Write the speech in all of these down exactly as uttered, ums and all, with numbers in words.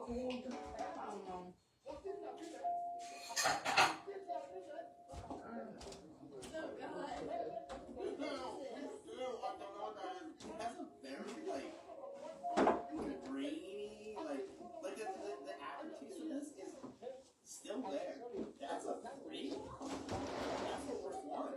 That's a very, like, grainy, like, like the, the, the aftertaste of this is still there. That's a three? That's the worst one.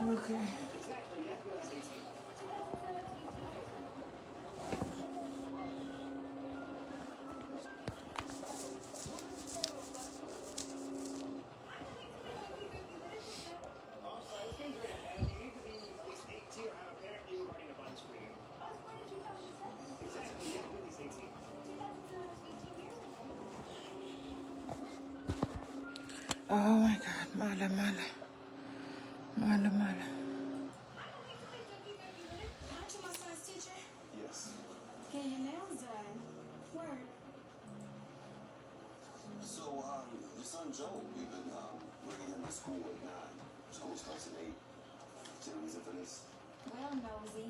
Okay. Oh my God, malɛ, malɛ. Malɛ, malɛ. Yes. Get your nails done. Work. So, um, your son Joe, we've been, um, bringing him to school at nine. School starts at eight. Is there a reason for this? Well, Nosy,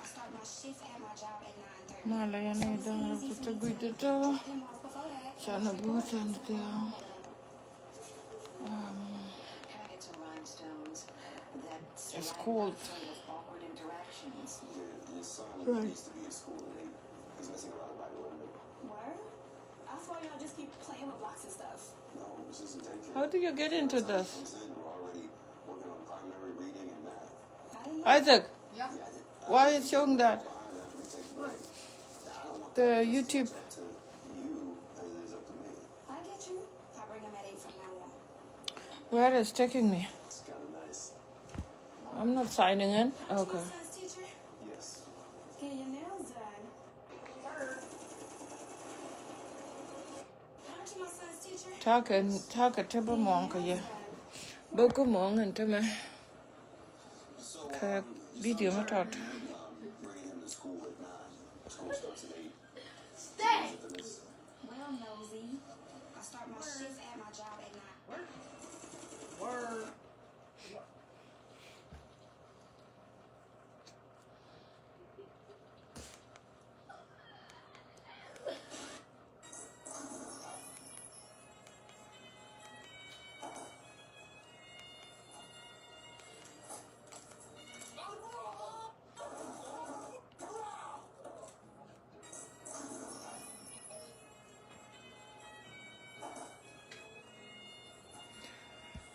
I start my shift at my job at nine thirty. Malɛ, yɛn ni dɔ̱ŋ rɛ kutɛ guic dɔ̱tɔ. Canɛ bi wä tɛn diaal. Um, it's cold. Right. How do you get into this? Isaac, why is showing that? The YouTube. Where is taking me? I'm not signing in. Okay. Ta̱a̱ kɛ, ta̱a̱ kɛ te bä muɔ̱ɔ̱ŋ kɛ yɛ. Bä ku muɔ̱ɔ̱ŋ in te mɛ. Kɛ video mi tɔt. Stay. Well, Nosy, I start my shift at my job at nine. Word.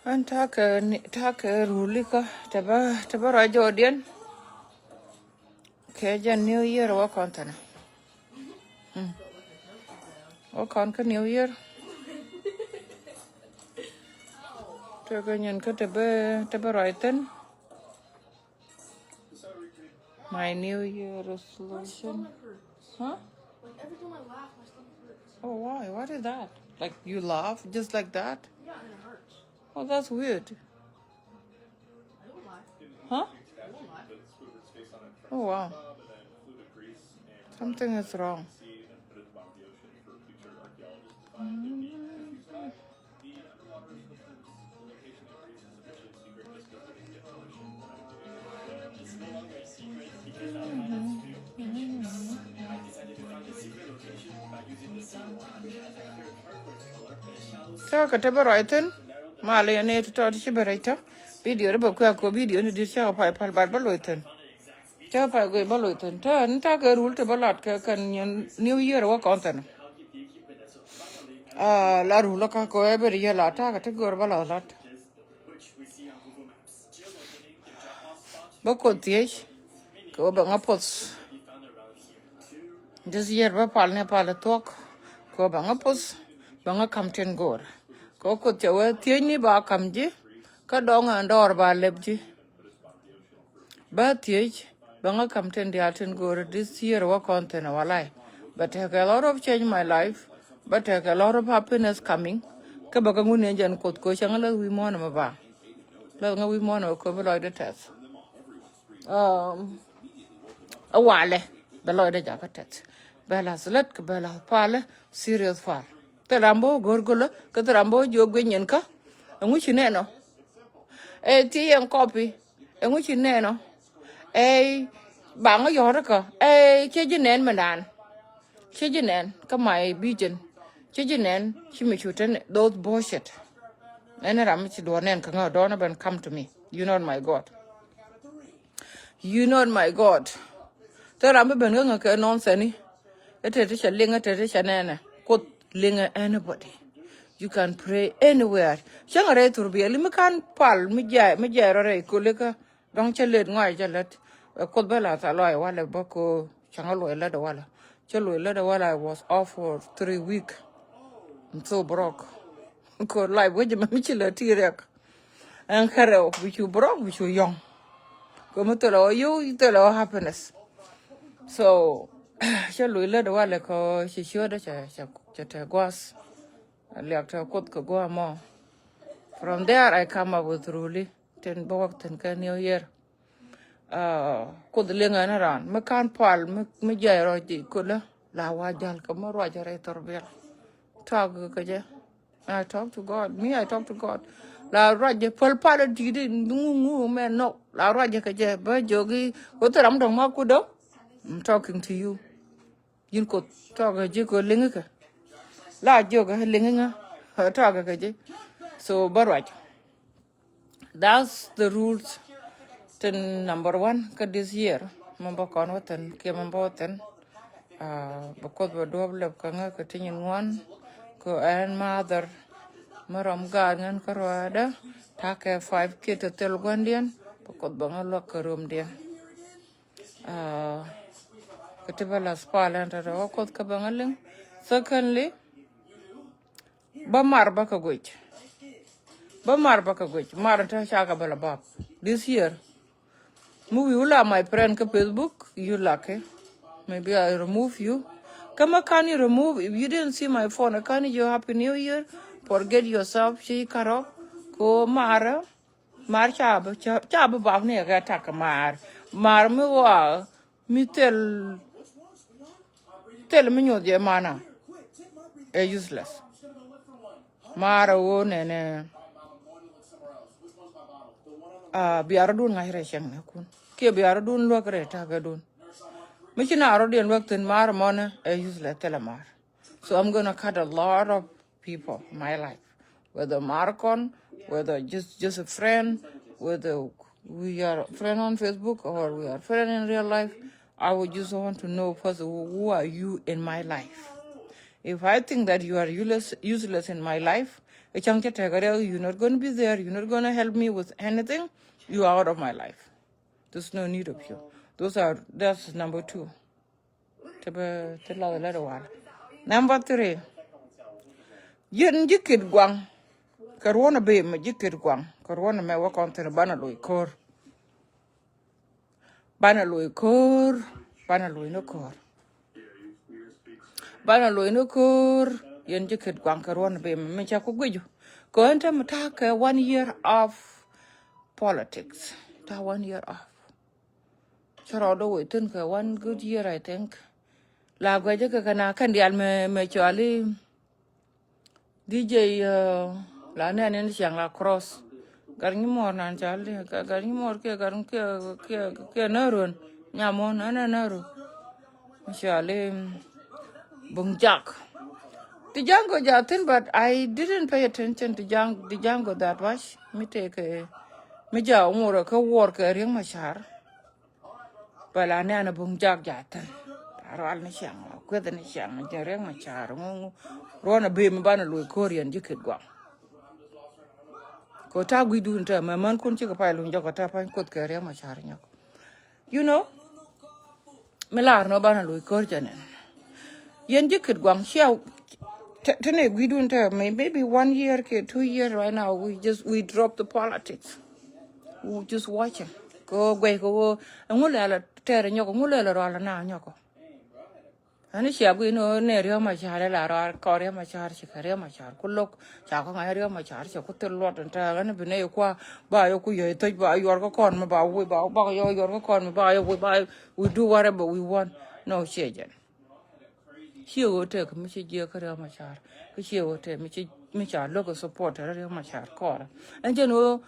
Ɛn ta̱a̱ kɛ ni, ta̱a̱ kɛ ruli kä te bä, te bä rɔ jɔɔdiɛn. Kɛ jɛ New Year wä kɔn thɛnɛ. Mm. Wä kɔn kä New Year. Tekɛ nyin kä te bä, te bä rɔ jɛ thi̱n. My New Year resolution. Huh? Like, every time I laugh, my stomach hurts. Oh, why? What is that? Like, you laugh just like that? Yeah, and it hurts. Oh, that's weird. I don't laugh. Huh? I don't laugh. Oh, wow. Something is wrong. Tɔ̱ kɛ te bä ruac thi̱n. Malɛ yɛn ni ti tɔ̱ ti ci bä rɛc tɔ̱. Video ri bä kuɛ kɔ video ni di̱t cä kɛ pay pal bat bä loc thi̱n. Cä kɛ pay goc bä loc thi̱n. Tɔ̱ ni ta̱ kɛ rul ti bä lat kɛ kɛn New Year wä kɔn thi̱n. Ah, la rul kä kɔ ɛ bä ri yɛ la ta̱ kɛ ti gör bä la lat. Bä Kuoth thiec kɛ ɣöö bɛ ŋa poth. This year bä pal ni pal thuɔ̱k kɛ ɣöö bɛ ŋa poth, bɛ ŋa ka̱m tin go̱o̱r. Kɛ ɣöö Kuoth cɛ wee thiec ni ba ka̱m ji̱, kä dɔ̱ŋ ɛn dɔɔr ba lɛp ji̱. Bä thiec bɛ ŋa ka̱m tin diaal tin go̱o̱r this year wä kɔn thi̱n ɛ wä lay. Bɛ tekɛ lot of change my life. Bɛ tekɛ lot of happiness coming. Kä bɛ kɛ ŋun ni jɛn Kuoth kɛ ɣöö cɛ ŋa läth wi̱i̱ muɔ̱ɔ̱n ɛmɛ ba. Läth ŋa wi̱i̱ muɔ̱ɔ̱n ɛ kɛ bi lɔcdɛ tɛth. Um, a walɛ bɛ lɔcdɛ jakä tɛth. Bɛ la̱th lät kɛ bɛ la̱th palɛ serious pal. Thil ram bä wä go̱r go̱lä kɛ thil ram bä wä jiök guic nyin kä. Ɛŋu ci nɛn ɔ? Ɛ thiec ɛn kɔpi. Ɛŋu ci nɛn ɔ? Ɛ baŋ ɔ yɔ̱r kä. Ɛ cɛ ji̱ nɛn mɛ naan. Ci ji̱ nɛn kä my vision. Ci ji̱ nɛn ci mi cu ten those bullshit. Ɛn ram mi ci duɔ̱ɔ̱r nɛn kä ŋä, don't even come to me. You not my God. You not my God. Thil ram bi ben kä ŋä kɛ nonsense ni. Ɛ te ti cɛ liŋ, ɛ te ti cɛ nɛnɛ. Kuoth liŋɛ anybody. You can pray anywhere. Cäŋ a rɛy thurbiɛli mi kan pal mi jiay, mi jiay rɔ rɛy koli kä. Dɔ̱ŋ cä let ŋɔac cä lät. Ɛ Kuoth bä la tha lɔac walɛ bä ko cäŋ a luɔc lät walɛ. Cä luɔc lät walɛ, I was off for three week. I'm so broke. Ko life wec mɛ mi ci lät ti riɛk. Ɛn kärɛ bi cu broke bi cu yɔ̱ŋ. Ko mi thilɛ wä yio̱w thilɛ wä happiness. So cä luɔc lät walɛ ko ci ciötdä cɛ cɛ cɛ te gua̱a̱th. Liak te Kuoth kɛ gua̱a̱ mɔ. From there I come up with Ruli. Tin bä wak thin kä New Year. Ah, Kuoth liŋ ɛn ran mi kan pal mi, mi jay rɔ ji̱ kulä la wa jal kä mi ruac rɛy thurbiɛl. Talk kä jɛ. I talk to God. Me, I talk to God. La ruac jɛ pal pal di̱t ŋu ŋu mɛ nɔ. La ruac jɛ kä jɛ bä jogi. Kuoth ram dɔ̱ŋ ma kudɔ. I'm talking to you. Yin Kuoth talk kä ji̱ ko liŋ kä. La jogi liŋ ŋa. Talk kä ji̱. So bä ruac. That's the rules. Tin number one kä this year. Mɛ bä kɔn wä thin kiɛ mɛ bä wä thin. Ah, bä Kuoth bä duɔ̱p lɛp kä ŋä kä ti nyin ŋuan. Kä ɛn mother. Mɛ rɔm gaat ŋän kä ruaadä. Takɛ five kid ti thil gua̱ndiɛn. Bä Kuoth bä ŋä luäk kä romdiɛn. Ah, kä ti bä lath pal ɛn tɔ̱tɔ̱ wä Kuoth kä bä ŋä liŋ. Secondly, bä mar bä kä guic. Bä mar bä kä guic. Mar ɛn tɔ̱ cakɛ bä la bap. This year. Mi wi̱i̱ wula my friend kä Facebook, you lucky. Maybe I remove you. Kä mɛ kan you remove, if you didn't see my phone, I kan you happy new year. Forget yourself, ci karɔ. Ko mar. Mar ca bi, ca, ca bi bap ni kɛ tak mar. Mar mi wa, mi thil, thil mi nyuth jɛ mana. Ɛ useless. Mar a wo nɛnɛ. Ah, biarä dun ŋa̱c rɛ cɛŋ nɛ kun. Kiɛ biarä dun luäk rɛ tak ɛ dun. Mi ci na rɔ diɛn luäk thin mar mɔnɛ, ɛ useless thil a mar. So I'm gonna cut a lot of people in my life. Whether Marcon, whether just, just a friend, whether we are friend on Facebook or we are friend in real life, I would just want to know first, who are you in my life? If I think that you are useless, useless in my life, a chance to take a, you're not gonna be there, you're not gonna help me with anything, you are out of my life. There's no need of you. Those are, that's number two. Ti bä ti lath lɛ di wal. Number three. Yɛn ji̱ kit guaŋ. Kɛ ruɔ̱n a bee mɛ ji̱ kit guaŋ. Kɛ ruɔ̱n a mɛ wä kɔn thin banɛ loc ko̱r. Banɛ loc ko̱r. Banɛ loc ni ko̱r. Banɛ loc ni ko̱r. Yɛn ji̱ kit guaŋ kɛ ruɔ̱n a bee mɛ mi cɛ ku guic. Kɛ ɣän te mi ta̱a̱ kɛ one year of politics. Ta̱a̱ one year of. Cä rɔɔdä wec thi̱n kɛ one good year, I think. La guɛcä kɛ kɛ na kɛn diaal mɛ, mɛ cɔali D J, uh, la nɛn in ciaŋ la cross. Gar nyi muɔɔr nan cɔali, gar nyi muɔɔr kiɛ gar kiɛ, kiɛ, kiɛ närun. Nyamuɔn, nɛ, nɛ, närun. Cɔali, mm, buŋ jak. Ti Django ja thin, but I didn't pay attention to Django, the Django that much. Mi tëëkɛ mi ja ŋurɛ kä wuɔr kɛ Riek Machar. Bɛ la nɛn a buŋ jak ja thin. A rual ni ciaŋ, a kueth ni ciaŋ, jɛ Riek Machar ŋu ŋu. Ruɔn a bee mi banɛ luɔi ko̱r yɛn ji̱ Kitgwang. Kɛ ta̱a̱ gui̱dun tɛ mɛ män kun cikɛ pay luny jɔk kɛ ta̱a̱ pa̱ny kuoth kɛ Riek Machar nyɔk. You know, mi lar nɔ banɛ lo̱c ko̱r jɛ nɛn. Yɛn ji̱ Kitgwang cia te ne gui̱dun tɛ, may- maybe one year kɛ two years right now, we just, we drop the politics. We just watching. Kɛ ɣöö guɛy kɛ ɣöö ɛŋu lɛl a tɛɛr nyɔk, ɛŋu lɛl a rual a na nyɔk. Ani cia guic ni ɣöö nɛ Riek Machar ila rual kɔn Riek Machar ci kɛ Riek Machar ku lo̱k. Ca kɔ ŋa̱c Riek Machar ci ku thil luɔt in tääk ani bi nɛy kua ba yɔ ku yɔc thöc ba yuɔr kä kɔn mi ba wui ba ba yɔ yuɔr kä kɔn mi ba yɔ wui ba we do whatever we want. No, ciɛ jɛn. Ciɛ ɣöö tëëk mi ci jiɛk kä Riek Machar. Kä ciɛ ɣöö tëëk mi ci mi ca lo̱k support Riek Machar kɔɔrɛ. Ɛn jɛn ɣöö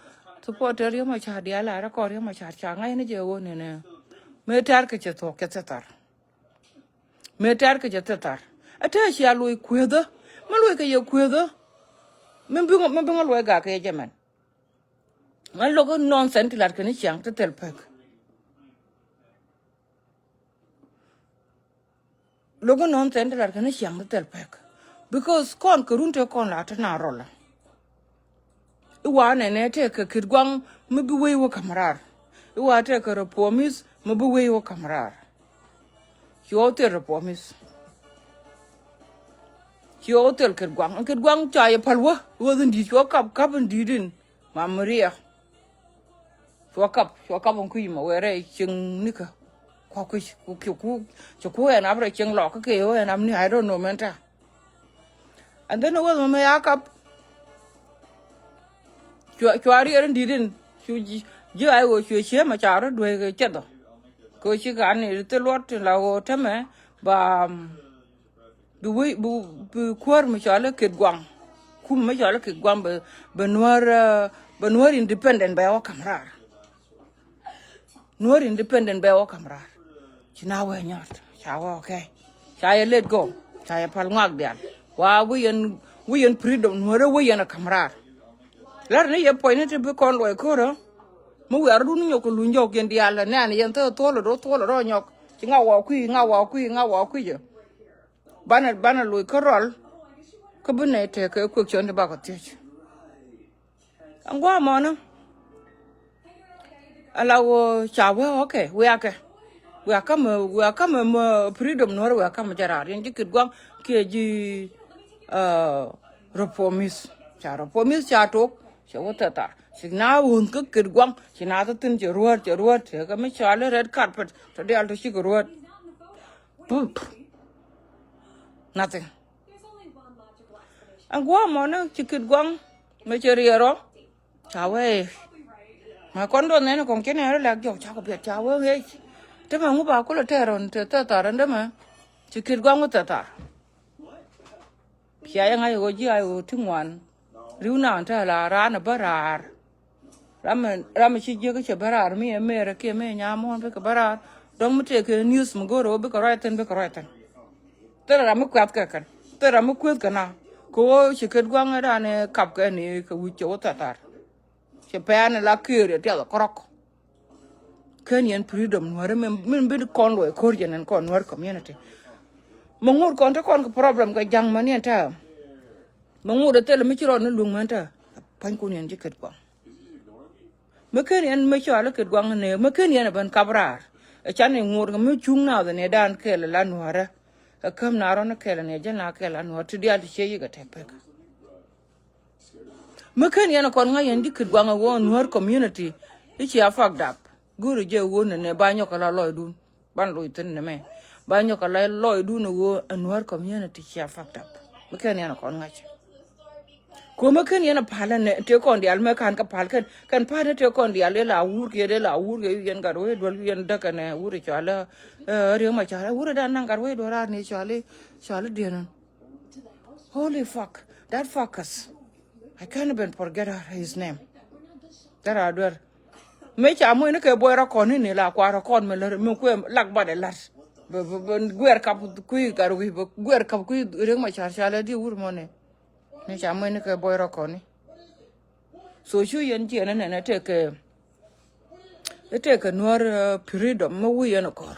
support Riek Machar diaal a rɛ kɔn Riek Machar ca ŋa̱c ni jɛ ɣöö nɛnɛ. Mëë tɛ̈r kɛ cɛ thuɔ̱k kɛ thɛthar. Mëë tɛ̈r kɛ cɛ thil thar. Ɛ tëë cia luɔi kueethä. Mi luɔi kɛ yɛ kueethä. Mi biŋ, mi biŋ luɔi gak kɛ yɛ jɛ mɛn. Ŋän lo̱k nonsense ti lat kɛn ciaŋ ti thil pek. Lo̱k nonsense ti lat kɛn ciaŋ ti thil pek. Because kɔn kɛ run te kɔn la te na rɔlɛ. Iwa nɛnɛ tɛkɛ Kitgwang mi bi wei wä kam raar. Iwa tɛkɛ reformist mi bi wei wä kam raar. Ci wä thil reformist. Ci wä thil Kitgwang. Kitgwang ca yɛ pal wä. Wä thin di̱i̱t ci wä kap kap in di̱i̱t in. Ma Maria. Ci wä kap, ci wä kap in kui̱ ma wɛrɛ cieŋ nikä. Kua kui̱, ci ku, ci ku ɛn ap rɛ cieŋ lɔk kä kɛ wä ɛn ap ni, I don't know mɛn ta. And then wä mɛ ya kap. Cua, cua riɛr in di̱t in. Cu ji̱, ji̱ ay wä cua cie ma ca rɔ duee kɛ cɛ dhɔ. Kɛ ci ka ni thil luɔt tin la wä tämɛ ba, um, bi wei, bi, bi kuäär mi cɔal i̱ Kitgwang. Kum mi cɔal i̱ Kitgwang bɛ, bɛ Nuäär, uh, bɛ Nuäär independent bɛ wä kam raar. Nuäär independent bɛ wä kam raar. Ci na wee nyɔt ca wee okay. Ca yɛ let go. Ca yɛ pal ŋuak dial. Wa wee yɛn, wee yɛn freedom Nuäär wee yɛn a kam raar. Lar ni yɛ puɔ̱ny ni ti bi kɔn luɔi ko̱rä. Mi wiar dun nyɔk kɛ luny jɔk yɛn dial nɛn yɛn thä thuɔl rɔ thuɔl rɔ nyɔk. Ci ŋa wa kui̱, ŋa wa kui̱, ŋa wa kui̱ jɛ. Banɛ, banɛ luɔi kä rɔl. Kä bi nɛ tɛk kɛ kuek cɔn ti bakɔ thiec. Ɛn gua̱a̱ mɔnä. Ala wä ca wee okay, wee akɛ. Wee akamɛ, wee akamɛ mɛ freedom Nuäär wee akamɛ jɛ raar. Yɛn ji̱ Kitgwang kiɛ ji̱, uh, reformist. Ca reformist ca tok, cɛ wä thɛthar. Ci na wun kä Kitgwang, ci na thä thin cɛ ruäär, cɛ ruäär, cɛ kɛ mi cɔal i̱ red carpet, tɔ dial tɔ cikɛ ruäär. Pup. Nothing. Ɛn gua̱a̱ mɔnä ci Kitgwang, mɛ cɛ riɛr rɔ. Ca wee. Ma kɔn duɔth nɛn kɔŋ ci nɛn rɔ lɛk jɔk cakɔ biɛt ca wee ŋec. Te mɛ ŋu ba kulɛ tɛɛr ɣän te thɛthar ɛn dämɛ. Ci Kitgwang wä thɛthar. Cia yɛ ŋa̱c ɣöö ji̱ ay ɣöö ti ŋuan. Ri̱w naan te la raan ɛ bä raar. Ram ɛ, ram ɛ ci jiäk cɛ bä raar mi ɛ merɛ kiɛ mi ɛ nyamuɔ̱ɔ̱n bikɛ bä raar. Dɔ̱ŋ mi tëëkɛ news mi go̱o̱r ɣöö bikɛ ruac thi̱n bikɛ ruac thi̱n. Thilɛ ram mi kuɛth kɛ kɛn. Thilɛ ram mi kueth kɛ na. Kɛ ɣöö ci Kitgwang ɛ raan ɛ kap kɛ ni kɛ wi̱c cɛ wä thɛthar. Cɛ pɛn la kiɛɛr yɛ tiɛth kɔrɔk. Ken yɛn freedom Nuäärä min, min bi kɔn luɔi ko̱r jɛ nɛn kɔn Nuäär community. Mi ŋut kɔn te kɔn kɛ problem kɛ ja̱ŋ mɛ ni ɛn tääm. Mi ŋut ɛ thilɛ mi ci rɔɔd ni luŋ mɛ ɛn tääm. Pa̱nykun yɛn ji̱ Kitgwang. Mi ken yɛn mi cɔal i̱ Kitgwang ni mi ken yɛn ɛ ben kap raar. Ɛ can i̱ ŋut kɛ mi cuŋ naath ni dan kɛɛl la Nuäärä. Ɛ käm na rɔn kɛɛl ni jɛ na kɛɛl la Nuäär ti diaal ti cie yik ɛ tɛk pek. Mi ken yɛn kɔn ŋa̱c yɛn ji̱ Kitgwang ɛ ɣöö Nuäär community i̱ cia fucked up. Go̱o̱ri jɛ ɣöö nɛnɛ ba nyɔk kɛ la lɔcdun. Ban loc thi̱n nɛmɛ. Ba nyɔk kɛ la lɔcdun ɛ ɣöö ɛ Nuäär community cia fucked up. Mi ken yɛn kɔn ŋa̱c. Kuɔ̱mä ken yɛn a pal ɛn tëë kɔn diaal mɛ ka̱n kä pal kɛn, kɛn pal ni tëë kɔn diaal yɛ la wur kiɛ dee la wur kiɛ yɛn gat wee duel yɛn däk ɛn wur cɔal ɛ Riek Machar wur dan naŋ gat wee duel raar ni cɔal i̱ cɔal i̱ diɛn ɛn. Holy fuck, that fuckers. I can't even forget her, his name. That I dwell. Mëë ca muc ni kɛ buɔy rɔ kɔn ni ni la kua rɔ kɔn mi lär mi kuɛ lak bat ɛ lat. Bɛ, bɛ, bɛ guɛɛr kap kui̱ Gatwec, bɛ guɛɛr kap kui̱ Riek Machar, ca lɛ di wur mɔni. Ni ca mɔni kɛ buɔy rɔ kɔni. So cu yɛn jiɛn nɛn ɛ tëëkɛ, ɛ tëëkɛ Nuäär, eh, freedom mi wi̱i̱ yɛn ɛ kɔr.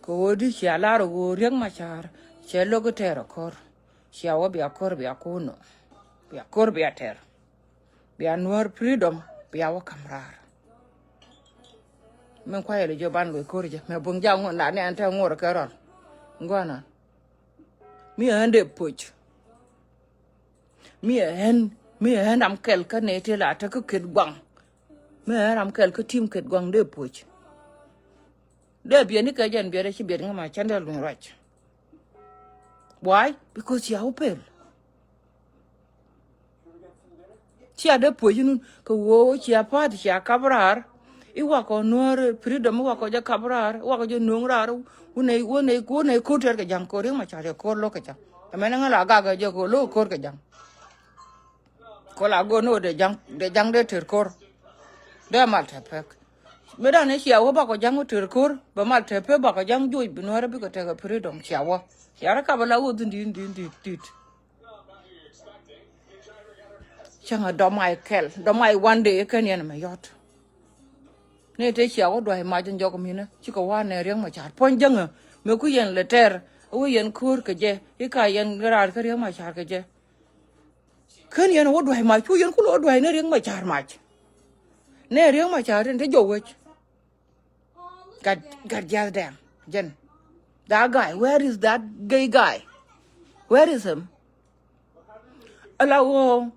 Kɛ ɣöö di cia lar ɣöö Riek Machar cɛ lo̱k ɛ tɛɛr ɛ kɔr. Cia wä bia kɔr bia kunɔ. Bia kɔr bia tɛɛr. Bia Nuäär freedom bia wä kam raar. Min kuayɛ lɛ jiɔ ban luɔc ko̱r jɛ mɛ buŋ jaŋ ŋuɔn la ni an te ŋuɔr kɛ rɔl. Ŋuɔnan. Mi ɛ ɣän dee puc. Mi ɛ ɣän, mi ɛ ɣän ram kɛl kä nɛy ti la tek kä ket guaŋ. Mi ɛ ɣän ram kɛl kä tim ket guaŋ dee puc. Dee biɛt ni kɛ jɛn biɛt ɛ ci biɛt ŋä ma cɛn dee luny ruac. Why? Because cia wä pel. Cia dee puɔ̱c inun kɛ ɣöö cia pa̱a̱t cia kap raar. I̱ wakɔ Nuäär freedom, i̱ wakɔ jɛ kap raar, i̱ wakɔ jɛ nuɔ̱ŋ raar. Wunɛ, wunɛ, wunɛ ko̱r tɛr kɛ ja̱ŋ kɛ Riek Machar jɛ ko̱r lo̱k kɛ ja̱ŋ. Ɛmɛn ŋä la gak jɛ kɛ lo̱k ko̱r kɛ ja̱ŋ. Kɔ la go̱o̱r ni wä dee ja̱ŋ, dee ja̱ŋ dee tɛr ko̱r. Dee mal tɛ pek. Mëë dan ni cia wä bakɔ ja̱ŋ wä tɛr ko̱r bɛ mal tɛ pek bakɔ ja̱ŋ joc bi Nuäärä bikɛ tekɛ freedom cia wä. Cia rɛ kap ala wä dhin di̱i̱t di̱i̱t di̱i̱t di̱i̱t. Cäŋɛ dɔmay kɛl, dɔmay one day kɛn yɛn mɛ yɔt. Ni te cia wä duay mac in jɔk minä cikɛ wa nɛ Riek Machar puɔ̱ny jäŋä. Mɛ ku yɛn lɛ tɛr wä yɛn ko̱r kɛ jɛ ika yɛn raar kä Riek Machar kɛ jɛ. Kän yɛn wä duay mac cu yɛn kulɛ wä duay ni Riek Machar mac. Nɛ Riek Machar tin te jɔw wec. Gat, gat jiath dɛŋ jɛn. That guy, where is that gay guy? Where is him? Ala ɣöö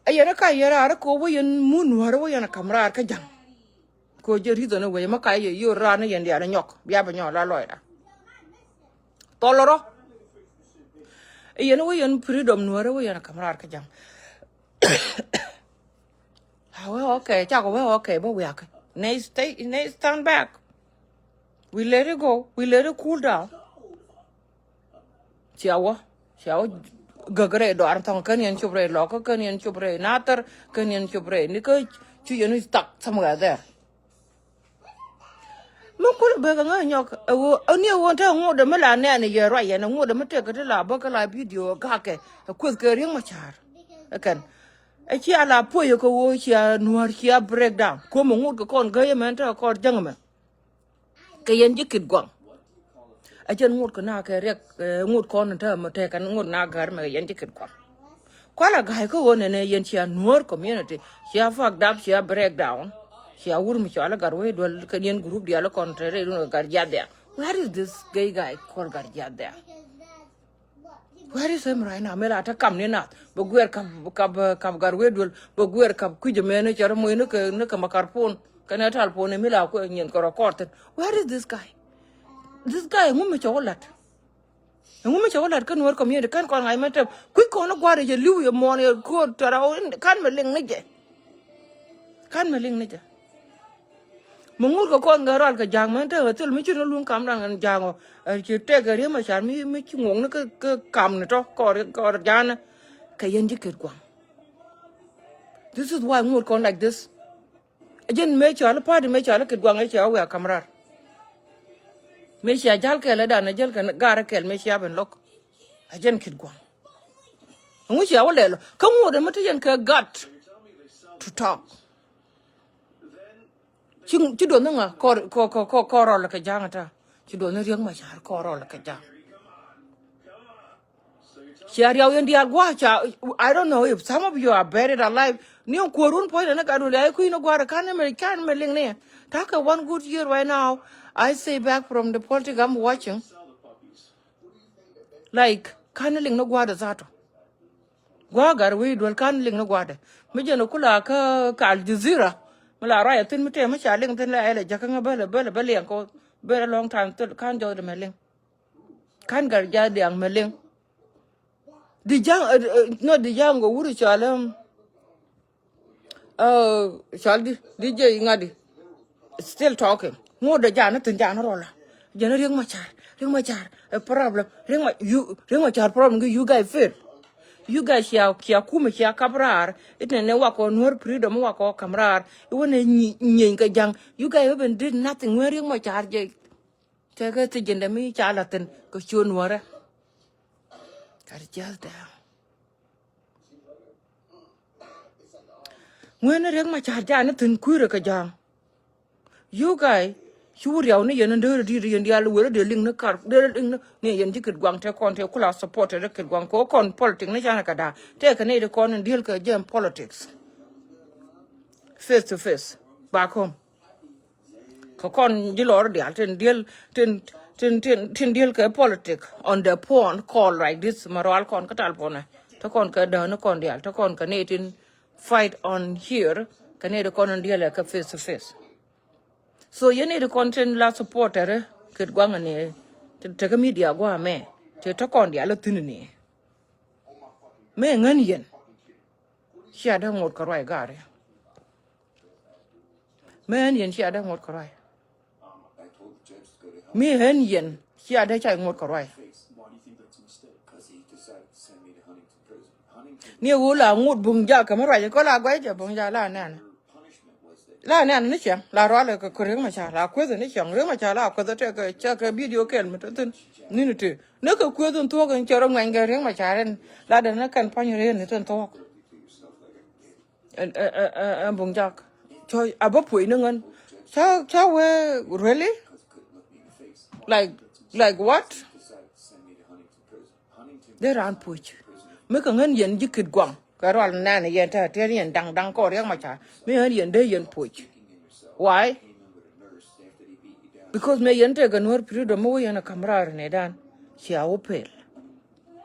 a yɛn a ka yɛn raar a ko̱o̱p wä yɛn mun nuäär wä yɛn a ka̱m raar kä ja̱ŋ. Ko̱ jɛ reason wec mɛ ka yɛ yor raar ni yɛn diaal a nyɔk bia bɛ nyɔk la lɔcda. Thɔl rɔ. A yɛn wä yɛn freedom nuäär wä yɛn a ka̱m raar kä ja̱ŋ. Wee okay, cakɔ wee okay bä wiakä. Nɛ stay, nɛ stand back. We let it go. We let it cool down. Cia wä, cia wä gäk rɛy dɔar thɔŋ kän yɛn cop rɛy lɔk kän yɛn cop rɛy nathär kän yɛn cop rɛy ni kä cu yɛn stuck somewhere there. Mi kul bek ŋä nyɔk ɛ ɣöö ɛ ni ɛ ɣöö te ŋot dɛ mi la nɛɛn yɛ ruac yɛn ɛ ŋot dɛ mi tek kä ti la bä kä la video gakɛ ɛ kueth kɛ Riek Machar. Ɛ kɛn ɛ cia la puɔyɛ kɛ ɣöö cia nuäär cia break down. Kuɔm ɛ ŋot kɛ kɔn gäyɛ mɛn te kɔn jäŋ mɛ. Kɛ yɛn ji̱ kit guaŋ. A jɛn ŋot kɛ na kɛ riɛk, eh, ŋot kɔn in te mɛ te kɛn ŋot na gär mɛ kɛ yɛn ji̱ kit guaŋ. Kualɛ ga̱a̱c kä ɣöö nɛnɛ yɛn cia nuäär community cia fucked up cia break down. Cia wur mi cɔal i̱ Gatwec Duel kɛn yɛn group diaal kɔn te rɛy run kɛ Gatjiath Dɛ̈ŋ. Where is this gay guy called Gatjiath Dɛ̈ŋ? Where is him right now? Mëë la te kam ni nath bɛ guɛɛr kap, kap, kap Gatwec Duel, bɛ guɛɛr kap kui̱c ɛmɛ ni cɛ rɔ moc ni kɛ, ni kɛ makarpon kɛnɛ talpon ɛmɛ la kuɛ nyin kɛ rɔ kɔɔr thin. Where is this guy? This guy ɛŋu mi cɛ wä la̱t? Ɛŋu mi cɛ wä la̱t kä Nuäär community kɛn kɔn ŋa̱c mɛ tɛm kui̱ kɔn ni gua̱r yɛ li̱w yɛ muɔ̱ɔ̱n yɛ ko̱o̱t tɔrɔ. Kan mɛ liŋ ni jɛ. Kan mɛ liŋ ni jɛ. Mi ŋut kɛ kɔn kɛ rɔal kɛ ja̱a̱ŋ mɛn te ɣä thil mi ci ni luŋ kamdan kɛn ja̱a̱ŋ ɔ. Ɛ ci tɛk kɛ Riek Machar mi, mi ci ŋuɔ̱k ni kä, kä kam ni tɔ kɔr, kɔr ja̱a̱n ni. Kɛ yɛn ji̱ ket gua̱ŋ. This is why ŋut kɔn like this. Ɛ jɛn mëë cɔal i̱ party mëë cɔal i̱ ket gua̱ŋ ɛ cia wia kam raar. Mëë cia ja̱l kɛl ɛ dan ɛ jäl kɛ gaar ɛ kɛl mëë cia ben lo̱k. Ɛ jɛn ket gua̱ŋ. Ɛŋu cia wä lɛl ɔ kä ŋut ɛmɛ te yɛn kɛ gut to talk. Ci, ci duɔth ni ŋa kɔr, kɔr, kɔr, kɔr, kɔr rɔl kɛ ja̱a̱ŋ ata. Ci duɔth ni Riek Machar kɔr rɔl kɛ ja̱a̱ŋ. Cia riaw yɛn diaal gua̱a̱ ca, I don't know if some of you are buried alive. Ni kuɔrun puɔ̱nydɛ ni gat wuli ay kui̱ ni gua̱a̱r kan ni mɛ, kan mɛ liŋ ni. Takɛ one good year right now. I say back from the politic I'm watching. Like kan ni liŋ ni gua̱a̱r zato. Gua̱a̱ Gatwec Duel kan liŋ ni gua̱dɛ. Mi jɛn kula kä, kä Al Jazeera. Mi la ruac a thin mi tëë mi ca liŋ thin la ɛlɛ jakä ŋä bälɛ, bälɛ, bä liɛŋ kɔ. Very long time thil kan jɔth di mɛ liŋ. Kan Gatjiath Dɛ̈ŋ mɛ liŋ. Di ja̱ŋ, eh, eh, no di ja̱ŋ go wuri cɔal, um, uh, cɔal di, di jɛ ŋa̱di. Still talking. Ŋot dɛ jan ni thin jan ni rɔla. Jɛn ni Riek Machar. Riek Machar a problem. Riek Ma, you, Riek Machar problem kɛ you guys feel. You guys cia, cia kumɛ cia kap raar. Itɛ nɛ wakɔ Nuɔr freedom wakɔ kam raar. Iwä nɛ nyi-, nyieeny kɛ ja̱ŋ. You guys haven't did nothing. Ŋuɛn Riek Machar jɛ. Tɛkɛ ti ji̱ndɛ mi ca la thin kɛ cuɔ Nuɔrɛ. Kat jiath dɛ. Ŋuɛn Riek Machar ja ni thin kui̱rɛ kɛ ja̱ŋ. You guys, cu riaw ni yɛn ni dee rɛ di̱i̱t yɛn diaal wëë rɛ dee liŋ ni kar, dee rɛ liŋ ni, ni yɛn ji̱ Kitguaŋ te kɔn te kula support te Kitguaŋ kɛ kɔn politic ni canɛ kɛ da̱a̱. Te kɛ ni di kɔn in diel kɛ jɛm politics. Face to face. Back home. Kɛ kɔn ji̱ lɔr diaal tin diel, tin, tin, tin, tin diel kɛ politic on the phone call like this, ma rual kɔn kä tal phone. Te kɔn kɛ däni kɔn diaal, te kɔn kɛ ni tin fight on here, kɛ ni di kɔn in diel kɛ face to face. So yɛn ni di kɔn tin la supporter Kitguaŋ ni, te, te kɛ media guamɛ, te, te kɔn diaal thin ni. Mɛ ŋän yɛn. Cia dee ŋot kɛ ruac gari. Mɛ ɣän yɛn cia dee ŋot kɛ ruac. Mi ɣän yɛn cia dee ca ŋot kɛ ruac. Ni ɣöö la ŋot buŋ jak kɛ mi ruac kɔ la guac jɛ buŋ jak la nɛn. La nɛn ni cɛŋ la rual kɛ kɛ Riek Machar la kueth ni cɛŋ Riek Machar la kueth tɛ kɛ cɛ kɛ video kɛl mi tɛ thin. Ni ni tɛ ni kɛ kueth in thuɔk in cɛ rɔ ŋuɛny kɛ Riek Machar in la dee ni kɛn pany Riek ni thin thuɔk. Ɛn, ɛn, ɛn, ɛn, ɛn buŋ jak. Cɔ a bä puɔ̱ny ni ŋän. Ca, ca wee, really? Like, like what? Dee raan puɔ̱c. Mi kɛ ŋän yɛn ji̱ Kitguaŋ. Kɛ rual nɛn yɛn te, te yɛn daŋ, daŋ kɔ Riek Machar. Mi ɣän yɛn dee yɛn puɔ̱c. Why? Because mi yɛn tekɛ Nuɔr freedom mi wä yɛn a kam raar ni dan. Cia wä pel.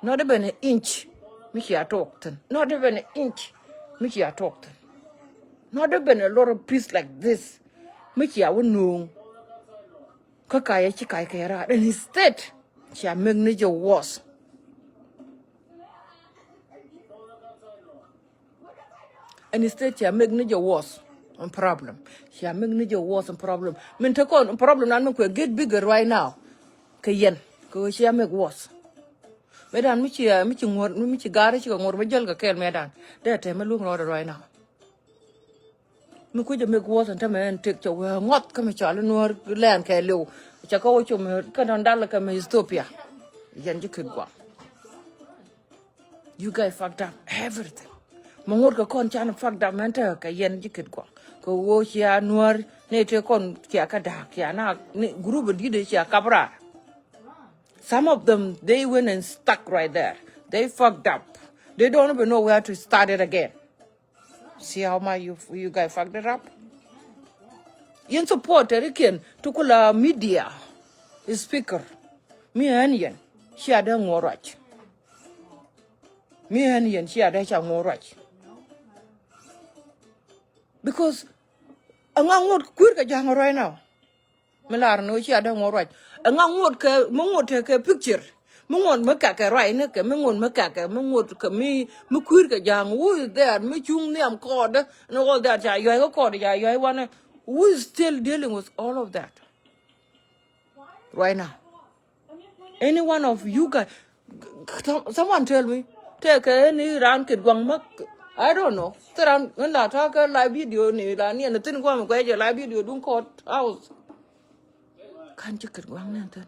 Not even an inch mi cia tuɔk thin. Not even an inch mi cia tuɔk thin. Not even a little piece like this mi cia wä nuŋ. Kä kayɛ ci kay kɛ raar. And instead cia mek ni jɛ worse. And instead cia mek ni jɛ worse in problem. Cia mek ni jɛ worse in problem. Min te kɔn problem nan mi kuɛ get bigger right now. Kɛ yɛn kɛ ɣöö cia mek worse. Mëë dan mi ci, mi ci ŋuɔ̱t, mi ci gaari ci kɛ ŋuɔ̱t mi jäl kɛ kɛɛl mëë dan. Dee tɛmɛ luŋ rɔɔdɛ right now. Mi kucä mi guɔ̱th ɛn tämɛ ɛn tëk cɛ wee ŋuɔth kä mi cɔal i̱ Nuɔ̱ɔ̱r lɛn kɛ liw. Cɛ kä wä com kä dɔ̱ŋ dal kɛ mi Ethiopia. Yɛn ji̱ Kitguaŋ. You guys fucked up everything. Mi ŋuɔ̱t kɛ kɔn can fucked up mɛn tekɛ kɛ yɛn ji̱ Kitguaŋ. Kɛ ɣöö cia Nuɔ̱ɔ̱r ni tëë kɔn cia kä da̱a̱k cia na ni group di̱t cia kap raar. Some of them, they went and stuck right there. They fucked up. They don't even know where to start it again. See how much you, you guys fucked it up? Yɛn supporter ikiɛn ti kula media speaker. Mi ɣän yɛn cia dee ŋuɔ̱t ruac. Mi ɣän yɛn cia dee ca ŋuɔ̱t ruac. Because ɛŋa ŋuɔ̱t kui̱r kɛ ja̱ŋ right now. Mi lar ni wä cia dee ŋuɔ̱t ruac. Ɛŋa ŋuɔ̱t kɛ, mi ŋuɔ̱t tekɛ picture. Mi ŋuɔ̱t mi kɛkɛ ruac ni kɛ, mi ŋuɔ̱t mi kɛkɛ, mi ŋuɔ̱t kɛ mi, mi kui̱r kɛ ja̱ŋ. Who is there? Mi cuŋ nhiam kɔɔdɛ. And all that ca yuac kä kɔɔdɛ ca yuac wanɛ. Who is still dealing with all of that? Right now. Any one of you guys, some, someone tell me, tëëkɛ ni raan Kitguaŋ ma, I don't know. Thil raan ŋän la ta̱a̱ kä live video ni la ni ɛn thin guam guɛcɛ live video duŋ court house. Kan ji̱ Kitguaŋ ni ɛn thin.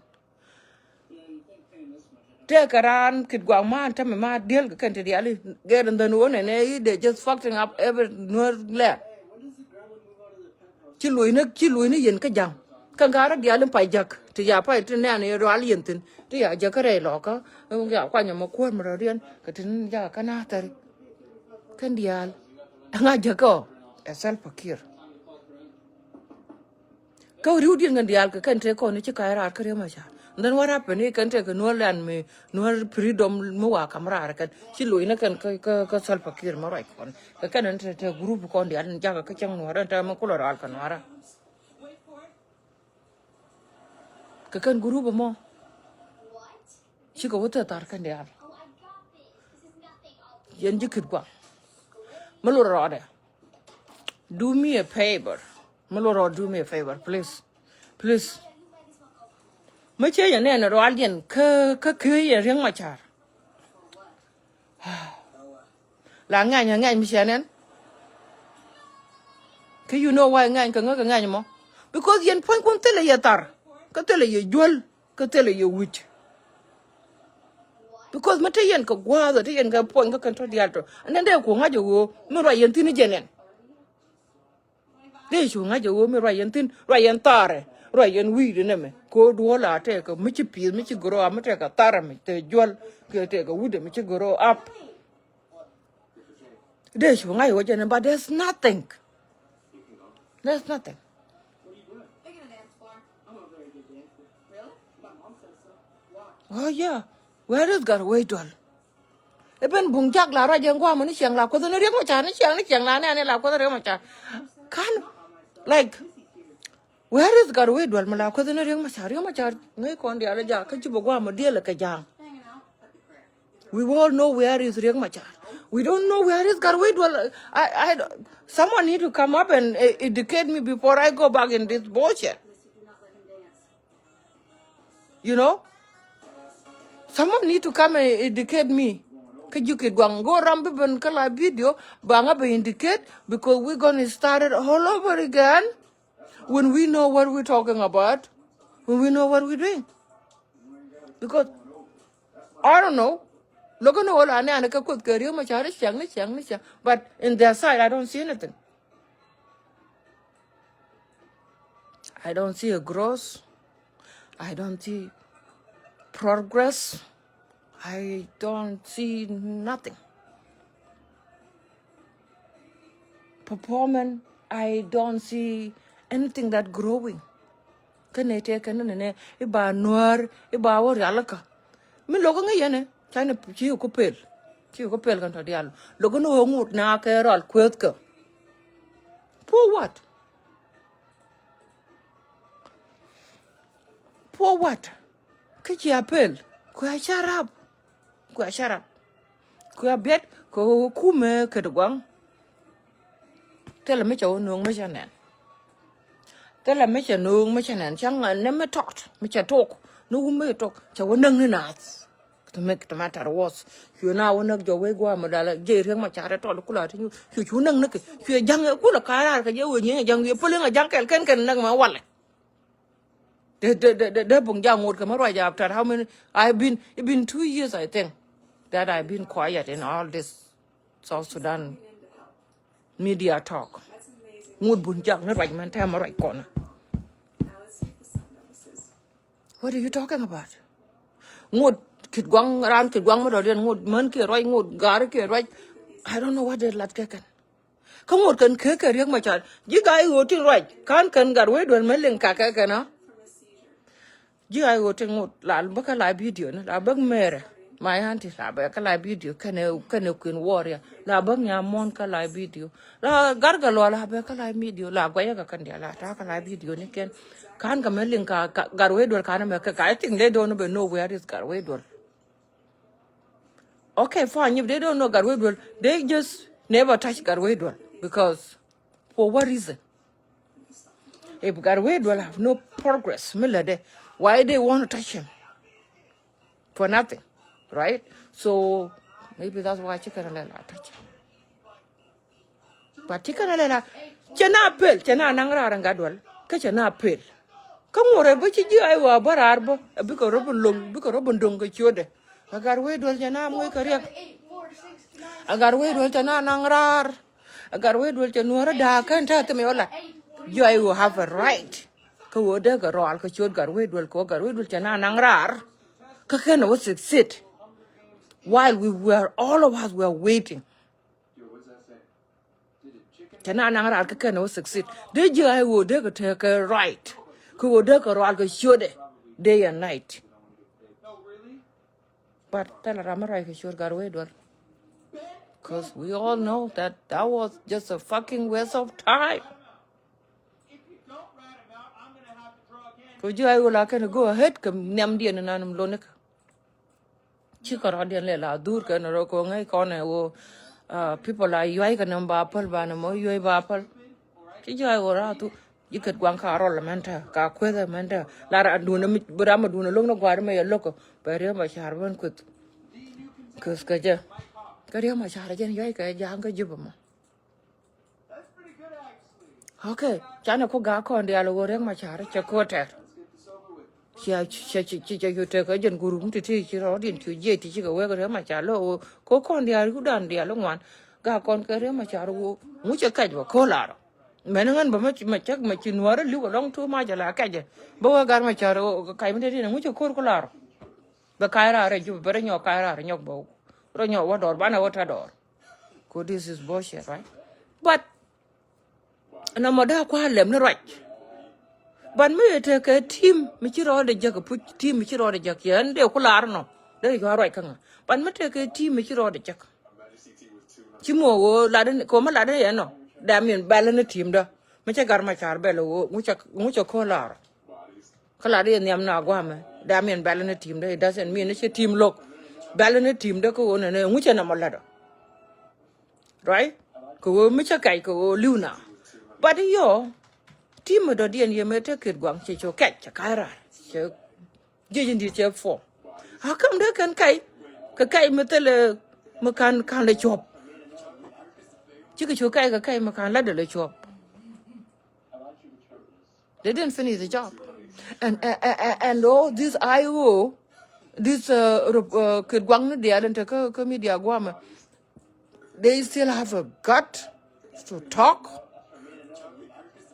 Tëëkɛ raan Kitguaŋ ma ɛn tämɛ ma diel kɛ kɛn ti diali. Gɛr ɛn thin wä nɛnɛ i̱ they just fucking up every Nuer land. Ci luɔ̱cni, ci luɔ̱cni yɛn kä ja̱ŋ. Kä ŋa̱rä diaal in pay jäk ti ya pay ti nɛɛn in rual yɛn thi̱n ti ya jäk kä rɛy lɔkä. Ya kuany ɛmɔ kuäär mi rɔ̱diɛn kɛ ti ni jakä kä na̱a̱thäri. Kɛn diaal ɛŋa jäkä ɔ ɛ Salva Kiir. Kä ri̱wdiɛn kɛn diaal kɛ kɛn tëë kɔn i̱ ci ka̱c raar kä Riek Machar. And then what happened i̱ kɛn tëë kɛ Nuɔ̱r land mi Nuɔ̱r freedom mi wa kam raar kɛn ci lo̱cnä kɛn kä, kä, kä Salva Kiir mi ruac kɔn. Kɛ kɛn ɛn te, te group kɔn diaal in jakä kä cäŋ Nuɔ̱ɔ̱rä ɛn te mi kulɛ rɔal kɛ Nuɔ̱ɔ̱rä. Kɛ kɛn group ɛmɔ cikɛ wä thil thar kɛn diaal. Yɛn ji̱ Kitguaŋ. Mi lurɛ rɔɔdɛ. Do me a favor. Mi lurɛ rɔɔdɛ, do me a favor, please. Please. Mi cä yɛn nɛn rual yɛn kä, kä, kä yɛn Riek Machar. La ŋɛny ɛ ŋɛny mi ciɛ nɛn. Kä you know why ŋɛny kɛ ŋäk ɛ ŋɛny mɔ? Because yɛn puɔ̱nykun thilɛ yɛ thar, kä thilɛ yɛ juäl, kä thilɛ yɛ wi̱c. Because mi te yɛn kɛ gua̱a̱th, te yɛn kɛ puɔ̱ny kä kɛn tɔ̱ diaal tɔ. Ɛn ɛn dee ku ŋa̱c ɛ ɣöö mi ruac yɛn thi̱n i̱ jɛ nɛn. Dee cu ŋa̱c ɛ ɣöö mi ruac yɛn thi̱n, ruac yɛn thaarɛ, ruac yɛn wi̱i̱dɛ nɛmɛ. Kɛ ɣöö duɔ̱ɔ̱r la tɛɛkɛ mi ci pi̱i̱th, mi ci grow up, mi tɛɛkɛ thaarɛ mi te juäl, kɛ tɛɛkɛ wutdɛ mi ci grow up. Dee cu ŋa̱c ɛ ɣöö jɛn, but there's nothing. There's nothing. Oh yeah. Where is Gatwec Dual? Iben buŋ jak la ruac ɛn guamɔ ni ciɛŋ la kuoth ni Riek Machar, ni ciɛŋ, ni ciɛŋ la nɛɛni la kuoth Riek Machar. Kan, like, where is Gatwec Dual mi la kuoth ni Riek Machar? Riek Machar ŋäc kɔn diaal jak kä Juba guamɔ diɛl kɛ ja̱a̱ŋ. We all know where is Riek Machar. We don't know where is Gatwec Dual. I, I, someone need to come up and, eh, educate me before I go back in this bullshit. You know? Someone need to come and educate me. Kä ji̱ Kitgua̱ŋ, go ram bi ben kä la video, ba ŋa bi indicate, because we're gonna start it all over again when we know what we're talking about, when we know what we're doing. Because, I don't know, look, no, all I know, I can't quote career, my child is young, is young, is young. But in their side, I don't see anything. I don't see a growth. I don't see progress. I don't see nothing. Performance, I don't see anything that growing. Kä nɛ tëë kɛn nɛ nɛ i̱ ba nuäär i̱ ba wä rialikä. Mi lo̱k ŋäc yɛn ɛ canɛ ci ku pel, ci ku pel kɛn tɔ diaal. Lo̱k ni ɣöö ŋot na kɛ rɔal kueethkä. For what? For what? Kä cia pel kuɛ carap. Kuɛ carap. Kuɛ biɛt kɛ ɣöö kumɛ ket gua̱ŋ. Thilɛ mi cɛ wä no̱o̱ŋ mi cɛ nɛn. Thilɛ mi cɛ no̱o̱ŋ mi cɛ nɛn, cä ŋa̱n ni mi tɔt mi cɛ tok ni wum mi cɛ tok cɛ wä näk ni naath. To make the matter worse, cuɛ na wä näk jɔwec gua̱a̱ mi dala jɛ Riek Machar tɔt kula ti nyu cuɛ cu näk ni kɛ cuɛ ja̱ŋ kulɛ ka̱a̱ raar kɛ jɛ wee nyieny a ja̱ŋ wiee päliŋ a ja̱ŋ kɛl kɛn kɛn näk mɛ walɛ. Dee dee dee dee buŋ ja̱ ŋot kɛ mɛ ruac after how many, I've been, it's been two years I think that I've been quiet in all this South Sudan media talk. Ŋot buŋ ja̱ ni ruac mɛn tɛmɛ ruac kɔnä. What are you talking about? Ŋot Kitgua̱ŋ, raan Kitgua̱ŋ mi dɔ̱diɛn ŋot män kiɛ ruac, ŋot gaari kiɛ ruac. I don't know what they lat kɛ kɛn. Kä ŋot kɛn kek kɛ Riek Machar. Ji̱ ga̱a̱c ɣöö tin ruac ka̱n kɛn Gatwec Dual mi liŋ kakɛ kɛn a. Ji̱ ga̱a̱c ɣöö tin ŋot la bä kä la video ni la bä mɛrɛ. My auntie la bɛ kä la video kɛnɛ kɛnɛ Queen Warrior la bä nya muɔ̱n kä la video. La Gatgalual la bɛ kä la video la guɛcä kɛ kɛn diaal la ta̱a̱ kä la video ni kɛn. Ka̱n kɛ mɛ liŋ ka Gatwec Dual ka̱n mɛ kɛ ka, I think they don't even know where is Gatwec Dual. Okay, fine. If they don't know Gatwec Dual, they just never touch Gatwec Dual because for what reason? If Gatwec Dual have no progress, mi lɛ dɛ, why they want to touch him? For nothing, right? So maybe that's why ci kɛn lɛ la touch him. But ci kɛn lɛ la cɛ na pel, cɛ na naŋ raar in Gatdual kä cɛ na pel. Kä ŋot rɛ bä ci ji̱ ay wa bä raar bä a bikɛ rɔ bä loŋ, bikɛ rɔ bä doŋ kɛ ciötdɛ. A Gatwec Dual cɛ na moc kɛ riɛk. A Gatwec Dual cɛ na naŋ raar. A Gatwec Dual cɛ nuɔ̱ɔ̱rä da̱a̱ kɛn ta̱a̱ thimɛ wala. Ji̱ ay wa have a right kä ɣöö dee kɛ rɔal kɛ ciöt Gatwec Dual kɛ ɣöö Gatwec Dual cɛ na naŋ raar. Kä kɛn wä succeed while we were, all of us were waiting. Cɛ na naŋ raar kä kɛn wä succeed. Dee ji̱ ay ɣöö dee kɛ tekɛ right kä ɣöö dee kɛ rɔal kɛ ciötdɛ day and night. But thilɛ ram mi ruac kɛ ciöt Gatwec Dual. Cause we all know that that was just a fucking waste of time. Kɛ ji̱ ay ɣöö la kɛn go ahead kɛ nhiamdiɛn in an lonikɛ. Cikɛ rɔ̱diɛn lɛ la dhur kɛn rɔ kɛ ŋäc kɔn ɛ ɣöö, ah, people la yuay kɛ nɛm ba päl ba nɛm ɔ yuay ba päl. Ci ji̱ ay ɣöö raar thu. Ji̱ Kitgua̱ŋ ka rɔl mɛn tɛ, ka kueth mɛn tɛ. La ram duun mi, bi ram duun lo̱k ni gua̱a̱r mɛ yɛ lo̱k bɛ Riek Machar ben kueth. Kueth kɛ jɛ. Kä Riek Machar jɛn yuac kɛ ja̱a̱ŋ kä Juba mɔ. Okay, canɛ ku ga̱a̱ kɔn diaal ɣöö Riek Machar cɛ ko̱ tɛr. Cia cia cia cia yu tek kä jɛn gurum ti ti ci rɔɔdiɛn cu jiɛc ti ci kɛ wek Riek Machar lɔ ɣöö ko̱ kɔn diaal ku dan diaal ŋuan. Ga̱a̱ kɔn kɛ Riek Machar ɣöö ŋu cɛ kɛc bä ko̱ larɔ. Mɛn ŋän bä mɛ cäk mɛ ci nuäärä li̱w alɔŋ tuur mac ala kɛcɛ. Bä wee Gat Machar ɣöö kac mi te ti nɛ ŋu cɛ ko̱r ku larɔ. Bɛ ka̱c raar rɛy Juba bɛ rɔ nyɔk ka̱c raar nyɔk bɛ rɔ nyɔk wä dɔɔr banɛ wä tɛ dɔɔr. Ko this is bullshit, right? But nɔmɔ dee kua̱r lɛm ni ruac. But mi yɛ tekɛ team mi ci rɔɔdɛ jek puc team mi ci rɔɔdɛ jek yɛ ɛn dee ku lar nɔ dee yɔ ruac kä ŋa. But mi tekɛ team mi ci rɔɔdɛ jek. Ci muɔ ɣöö lat in kɛ ɣöö mi lat in yɛ nɔ dee min bɛl in team dä mi cɛ Gat Machar bɛl ɣöö ŋu cɛ ŋu cɛ ko̱ lar. Kä lat i̱ nhiam na gua̱a̱mɛ dee min bɛl ni team dee, it doesn't mean ni cɛ team lo̱k. Bɛl ni team dee kä ɣöö nɛnɛ ŋu cɛ nɔmɔ lätdɔ. Right? Kɛ ɣöö mi cä kɛc kɛ ɣöö li̱w na. But i̱ yɔ team mi dɔ̱diɛn yɛ mëë te Kit Gua̱ŋ cɛ cɛ kɛc cɛ ka̱c raar cɛ jiec in di̱t cɛ form. How come dee kɛn kɛc kɛ kɛc mi thilɛ mi ka̱n ka̱n lɛ cuɔ̱p. Cikɛ cu kɛc kɛ kɛc mi ka̱n lätdɛ lɛ cuɔ̱p. They didn't finish the job. And and, and, and all this I O, this uh, rep- uh, Kit Gua̱ŋ ni diaal in te kä kä media gua̱a̱mɛ, they still have a gut to talk.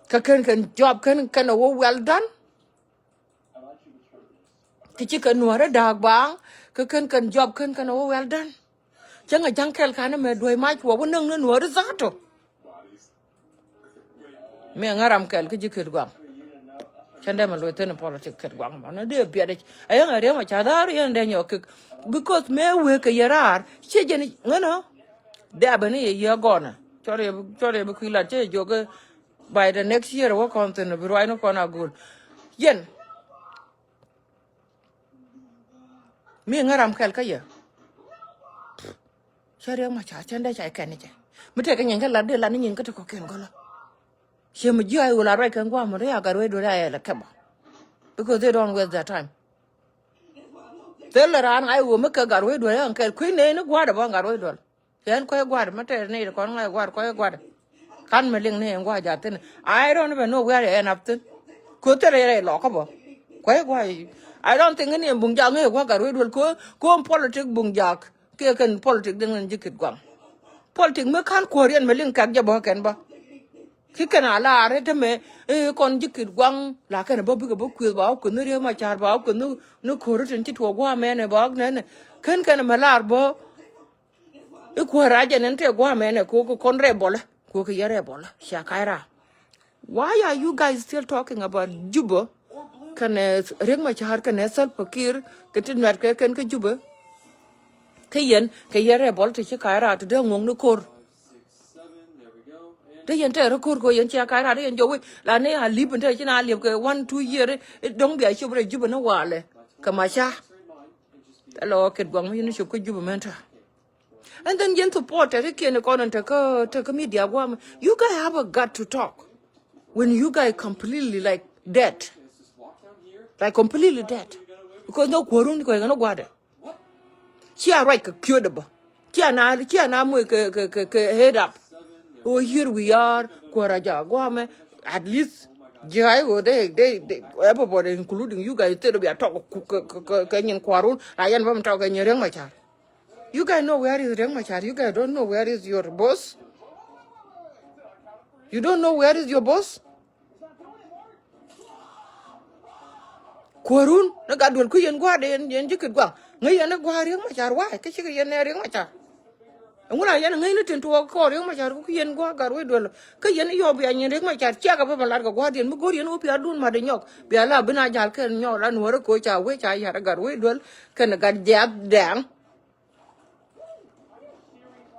Kä kɛn kɛn job kɛn kɛn a wä well done. Ti ci kɛ nuɔ̱ɔ̱rä da̱a̱k baaŋ kä kɛn kɛn job kɛn kɛn a wä well done. Cäŋ a ja̱ŋ kɛl ka̱n ɛmɛ duɔ̱c mac wä wä näŋ ni nuɔ̱ɔ̱ri za̱a̱tɔ. Mi ŋa̱ ram kɛl kä ji̱ Kit Gua̱ŋ. Cɛn dee mɛ luɔ̱c thi̱n politik Kit Gua̱ŋ mɔ ni dee biɛt i̱ a yɛn a riɛm a ca dha̱a̱r yɛn dee nyɔk kik. Because mëë wëë kɛ yɛ raar ciɛ jɛn ŋänä. Dee a ben i̱ yɛ yiee gɔnɛ cɔr yɛ bi kui̱ lat cɛ yɛ jiök i̱ by the next year wä kɔn thi̱n bi ruac ni kɔn a go̱o̱l. Yɛn mi ŋä ram kɛl kä yɛ. Cä Riek Machar cä dee ca kɛn ni cɛ mi tɛk kɛ nyin kä lat dee lat ni nyin kä ti kɔkiɛn gɔlä. Ciɛ mi ji̱ a i̱ wul a ruac kɛn gua̱a̱m mi ri a gat wee duel a yɛ lɛ kɛ bä. Because they don't waste their time. Thil lɛ raan a i̱ wul mi kɛ gat wee duel a yɛ kɛl kui̱ nɛy ni gua̱a̱dɛ bä gat wee duel. Yɛn kuɛ gua̱a̱r mi tɛɛr ni kɔn ŋa̱c gua̱a̱r kuɛ gua̱a̱r. Kan mi liŋ ni ɛn gua̱a̱r ja̱thin. I don't even know where I end up thin. Ko̱ thil rɛy lɔkä bä kuɛ gua̱a̱r. I don't think ni ɛn buŋ ja̱a̱k ŋäc gua̱a̱r gat wee duel ko̱ ko̱ politik buŋ ja̱a̱k. Kiɛ kɛn politik diŋ ni ji̱ Kit Gua̱ŋ. Politik mi ka̱n kuäär yɛn mi liŋ kɛk jɛ bä kɛn bä. Ki kɛn a laar ɛ te mɛ i̱ kɔn ji̱ Kit Gua̱ŋ la kɛn bä bikɛ bä kuëth ba wä kuëth ni Riek Machar ba wä kuëth ni ko̱r tin ci tuɔɔk gua̱a̱r mɛn ɛ ba wä nɛn ɛ kɛn kɛn mɛ laar bä. I̱ kuäär a jɛ nɛn tëë gua̱a̱mɛ nɛ ko̱ kɛ kɔn rɛɛ bɔlä ko̱ kɛ yɛ rɛɛ bɔlä cia ka̱c raar. Why are you guys still talking about Juba? Kɛnɛ Riek Machar kɛnɛ Salva Kiir kɛ ti nuɛt kɛ kɛn kä Juba. Kä yɛn kɛ yɛ rɛɛ bɔlä ti ci ka̱c raar ti dee ŋuɔ̱ŋ ni ko̱r. Dee yɛn tɛɛr ko̱r ko̱ yɛn cia ka̱c raar dee yɛn jɔwec la ni a li̱p in te ci na liɛp kɛ one two year. Dɔ̱ŋ bia cop rɛɛ Juba ni walɛ kɛ Machar. Thilɛ ɣɔɔ Kit Gua̱ŋ mi yɛn cop kä Juba mɛn ta̱a̱. And then yɛn supporter ikiɛn kɔn in tekä tekä media guam. You guys have a gut to talk when you guys completely like dead. Like completely dead. Because no kuɔrun kɔ iŋɛ no gua̱dɛ. Cia ruac kɛ kiöt bä. Cia na cia na moc kɛ kɛ kɛ kɛ head up. Oh, here we are. Kuɔra ja guamɛ. At least jai go they they they everybody including you guys tëë bia tɔk kɛ kɛ kɛ nyin kuɔrun. A yɛn bä mi tɔk kɛ nyin Riek Machar. You guys know where is Riek Machar? You guys don't know where is your boss? You don't know where is your boss? Kuɔrun ni gat duel ku yɛn gua̱a̱r yɛn yɛn ji̱ Kit Gua̱ŋ. Ŋäc yɛn ni gua̱a̱r Riek Machar why? Kä cikɛ yɛn nɛ Riek Machar. Ɛŋu la yɛn ŋäc ni tin tuɔɔk kɔɔr Riek Machar ku yɛn gua̱a̱r gat wec duel. Kä yɛn yɔp bia nyin Riek Machar ciakɛ bä bä lat kɛ gua̱a̱r yɛn mi go̱o̱r yɛn wä pia dun mat inyɔk. Bia la bi na jal kɛn nyɔk la nuɔ̱ɔ̱r koc ca wec ca yar gat wec duel. Kɛn gat jiath dɛŋ.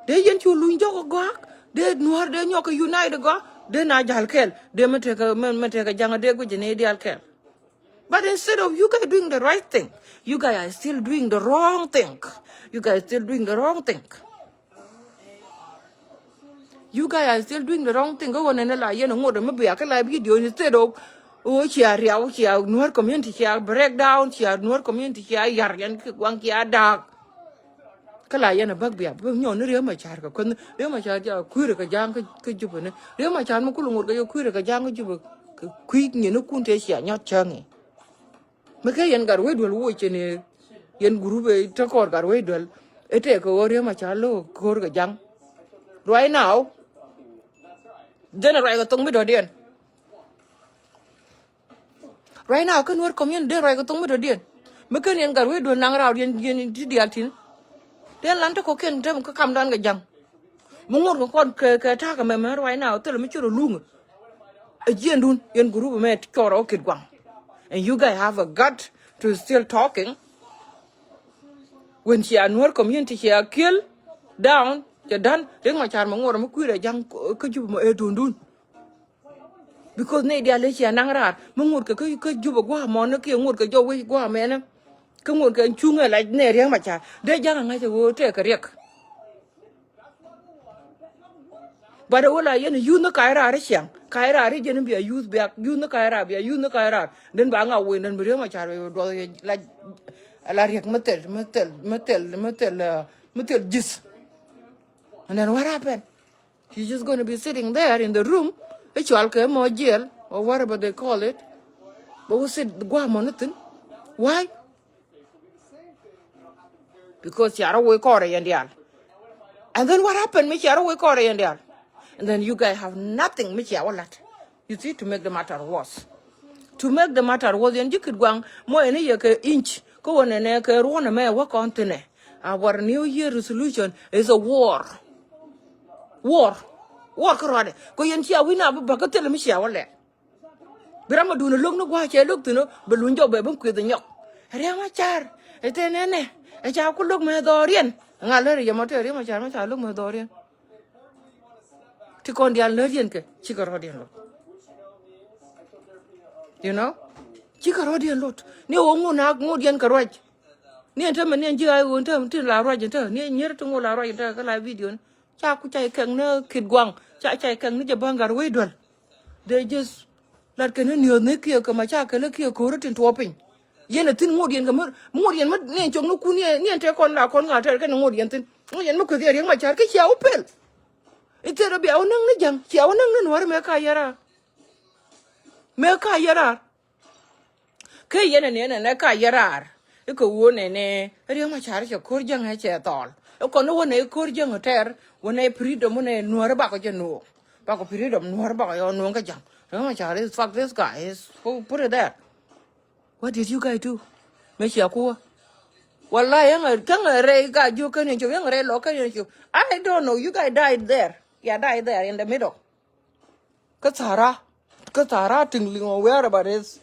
Dee yɛn cu luny jɔk gɔak dee nuɔ̱ɔ̱r dee nyɔk kɛ unite gɔak dee na jal kɛl dee mɛ tekɛ mɛ mɛ tekɛ jaŋ dee guic ni dial kɛl. But instead of you guys doing the right thing, you guys are still doing the wrong thing. You guys are still doing the wrong thing. You guys are still doing the wrong thing. Kä ɣöö nɛnɛ la yɛn ŋot mi bia kä la video instead of ɣöö cia riaw cia nuɔ̱ɔ̱r community cia break down cia nuɔ̱ɔ̱r community cia yar yɛn Kit Gua̱ŋ cia da̱a̱k. Kä la yɛn a bäk bia bä nyɔn ni Riek Machar kɛ kuänh ni Riek Machar ja kui̱rɛ kɛ ja̱a̱ŋ kä Jubɛ ni Riek Machar mi kul ŋot kɛ yɛ kui̱rɛ kɛ ja̱a̱ŋ kä Jubɛ. Kɛ kui̱ nyini kun tëë cia nyɔt cäŋ i̱ mi kɛ yɛn gat wec duel woc cɛ ni yɛn gurup ɛ te kɔɔr gat wec duel. Ɛ tëë kɛ ɣöö Riek Machar lo̱k ko̱r kɛ ja̱a̱ŋ. Right now dhen a ruac kɛ thok mi dɔ̱diɛn. Right now kä Nuer community dee ruac kɛ thok mi dɔ̱diɛn. Mi ken yɛn gat wec duel naŋ raw yɛn yɛn ti diaal tin. Dee lan te kɔ̱kiɛn te kä kamdan kɛ ja̱ŋ. Mi ŋot kɛ kɔn kɛ kɛ ta̱a̱ kɛ mɛmɛ right now thilɛ mi ci rɔ luŋ. A jiɛndun yɛn gurup mɛ cɔɔr ɔ kit guaŋ. And you guys have a gut to still talking. When cia Nuer community cia kill down cɛ dan Riek Machar mɛ ŋot mi kui̱rɛ ja̱ŋ kä Jubɛ mɛ ɛ dundun. Because nɛy diaal ëë cia naŋ raar mi ŋot kɛ kä Jubɛ gua̱a̱ mɔnä kiɛ ŋot kɛ jɔw wec gua̱a̱ mɛnä. Kä ŋot kɛ cuŋ ɛ lac nɛ Riek Machar dee ja̱ŋ a ŋa̱c ɛ ɣöö tɛɛkɛ riɛk. But ɛ wä la yɛn youth ni ka̱c raar i̱ ciaŋ ka̱c raar i̱ jɛn i̱ bia youth biak youth ni ka̱c raar bia youth ni ka̱c raar den ba ŋa wee den bi Riek Machar bɛ duɔth yɛ la la riɛk mi thil mi thil mi thil mi thil mi thil ji̱th. And then what happened? She's just gonna be sitting there in the room. I̱ cual kɛ mɔ jail or whatever they call it. But we sit guamɔ ni thin. Why? Because cia rɔ wee kɔrɛ yɛn diaal. And then what happened mi cia rɔ wee kɔrɛ yɛn diaal? And then you guys have nothing mi cia wä lat. You see, to make the matter worse. To make the matter worse yɛn ji̱ kit guaŋ mɔ yɛn i̱ yɛ kɛ inch kä wä nɛnɛ kɛ ruɔ̱n ɛmɛ wä kɔn thinɛ. Our New Year resolution is a war. War. War kä ruadɛ kɛ yɛn cia wi̱n a bi bäk kä thilɛ mi cia wä lɛk. Bi ram adun a lo̱k ni gua̱a̱ cɛ lo̱k thi̱n ɔ bɛ luny jɔk bɛ bi kueth a nyɔk. Riek Machar ɛ tëë nɛnɛ ɛ ca ku lo̱k mɛ dhɔriɛn. Ŋa lär yɛ mɔ tëë Riek Machar mɛ ca lo̱k mɛ dhɔriɛn. Ti kɔn diaal lär yɛn kɛ cikɛ rɔ̱diɛn lo̱k. You know cikɛ rɔ̱diɛn lo̱t ni ɣöö ŋun a ŋot yɛn kɛ ruac. Ni ɛn täämɛ ni ɛn ji̱ a ɣöö ɛn täämɛ tin la ruac ɛn täämɛ ni ɛn nyier ti ŋot la ruac ɛn täämɛ kä la video ni. Ca ku ca ikɛŋ ni kit guaŋ ca ca ikɛŋ ni jɛ bäŋ gat wec duäl. They just lat kɛn ni niööth ni kiɛ kɛ ma ca kɛl kiɛ ko̱r tin tuɔɔk piny. Yɛn a thi̱n ŋot yɛn kɛ mi ŋot yɛn mi ni ɛn cok ni kun ni ɛn tëë kɔn la kɔn ŋa̱ tɛɛr kɛn ŋot yɛn thi̱n ŋot yɛn mi kueth yɛ Riek Machar kä cia wä pel. Instead of bia wä näŋ ni ja̱ŋ cia wä näŋ ni nuäär mëë ka yɛ raar. Mëë ka yɛ raar. Kä yɛn ɛ nɛn ɛnɛ ka yɛ raar i̱ kɛ ɣöö nɛnɛ Riek Machar cɛ ko̱r jäŋ ɛ cɛ thɔɔl. I̱ kɔn i̱ wä nɛ i̱ ko̱r jäŋ ɛ tɛr wä nɛ freedom wä nɛ nuäärä bakɔ jɛ no̱o̱ŋ. Bakɔ freedom nuäärä bakɔ yɛ no̱o̱ŋ kä jäŋ. Riek Machar is fuck this guy is put it there. What did you guys do? Mëë cia kuwä. Wallahi yäŋ ɛ käŋ ɛ rɛy ka jiök kä ni cop yäŋ ɛ rɛy lɔk kä ni cop. I don't know, you guys died there. Yeah, died there in the middle. Kä thara kä thara tiŋ liŋ ɔ wɛɛr ɛ ba reth.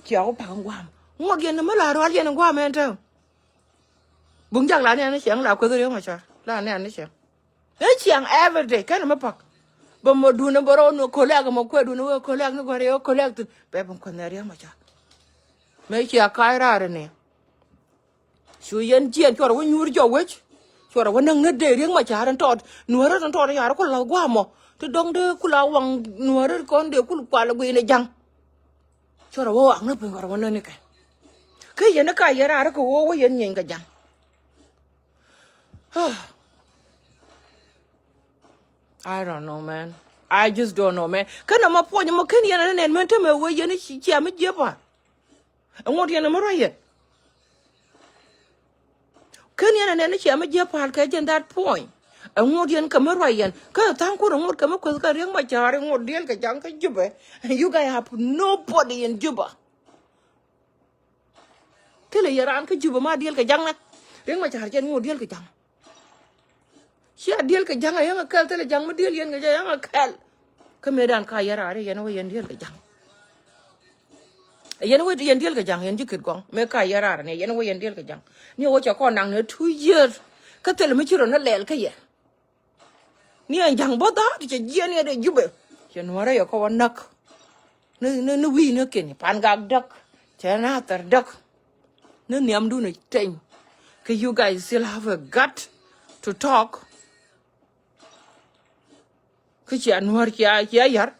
Cia wä pa̱a̱ŋ gua̱a̱m ŋuɔk yɛn ni mi la rual yɛn gua̱a̱m ɛn tääm. Buŋ jak la nɛn ni ciɛŋ la kueth Riek Machar la nɛn ni ciɛŋ. Ni ciɛŋ every day kɛn mi pa̱k. Bɛ mɔ duun ni bɛ rɔ ni kolɛk mɔ kuɛ duun ni wee kolɛk ni gua̱r yɛ kolɛk thin bɛ buŋ kueth ni Riek Machar. Mëë cia ka̱a̱c raar ni. Cu yɛn jiɛn cuɔrɛ wä nyuur jɔk wec. Cuɔrɛ wä näk ni dee Riek Machar in tɔɔt nuäärä in tɔɔt in yaar kul la gua̱a̱mɔ ti dɔ̱ŋ dee kul a waŋ nuäärä kɔn dee kul kual gui̱i̱n ɛ ja̱ŋ. Cuɔrɛ wä waŋ ni piny cuɔrɛ wä näk ni kɛ. Kä yɛn ni ka yɛn raar kɛ wä wä yɛn nyieeny kɛ ja̱ŋ. I don't know, man. I just don't know, man. Kä nɔmɔ puɔ̱ny mɔ ken yɛn ni nɛn mɛn te mɛ wee yɛn ni cia mi jiɛp a. Ɛŋot yɛn ɛmɛ ruac yɛn. Ken yɛn ɛnɛn ni cia mi jiɛ pa̱a̱l kɛ jɛn that point. Ɛŋot yɛn kɛ mi ruac yɛn kä tha̱a̱ŋ kun ɛŋot kɛ mi kueth kɛ Riek Machar ɛŋot diɛl kɛ ja̱ŋ kä Jubɛ. You guys have nobody in Juba. Thilɛ yɛ raan kä Jubɛ ma diɛl kɛ ja̱ŋ nɛ. Riek Machar jɛn ŋot diɛl kɛ ja̱ŋ. Cia diel kɛ ja̱ŋ a yäŋ a kɛl thilɛ ja̱ŋ mi diel yɛn kɛ jɛ yäŋ a kɛl. Kä mëë dan ka yɛn raar yɛn wä yɛn diel kɛ ja̱ŋ. Yɛn wä yɛn diel kɛ ja̱ŋ yɛn ji̱ kit gɔŋ mëë ka yɛn raar ni yɛn wä yɛn diel kɛ ja̱ŋ. Ni wä cɛ kɔn naŋ ni two years. Kä thilɛ mi ci rɔ ni lɛl kä yɛ. Ni ɛn ja̱ŋ bä dhaat cɛ jiɛn yɛ dee Jubɛ. Cɛ nuɔrɛ yɛ kɔ wä näk. Ni ni ni wi̱i̱ ni kɛn pan gak däk. Cɛ na thɛr däk. Ni nhiamdun ɛ teny. Kä you guys still have a gut to talk. Kä cia nuäär cia cia yar.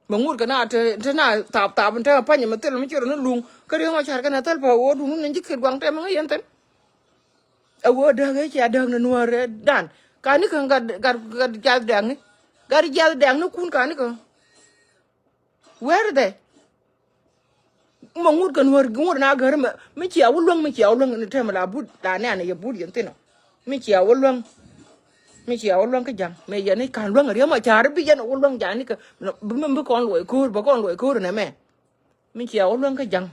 Mɛ ŋut kɛ na te te na thap thap te pany mɛ thil mɛ ci rɔ ni luŋ. Kä Riek Machar kɛ na thil pɛ wä duŋ ni ji̱ kit guaŋ te mɛ ŋä yɛn thil. Ɛ wee dääk ëë cia dääk ni nuäär ëë dan. Kani kä gat, gat, gat jiath dɛŋni. Gat jiath dɛŋni kun kani kä. Where are they? Mɛ ŋut kɛ nuɔ̱r ŋut na gär mɛ, mi cia wä luäŋ, mi cia wä luäŋ ni tɛm la but la nɛn yɛ but yɛn thin ɔ. Mi cia wä luäŋ. Mi cia wä luäŋ kä ja̱ŋ mɛ yɛn ni ka̱n luäŋ riäm a ca̱r bi yɛn wä luäŋ ja̱ŋ ni kɛ. Bi mi bi kɔn luɔc ko̱r bä kɔn luɔc ko̱r nɛ mɛ. Mi cia wä luäŋ kä ja̱ŋ.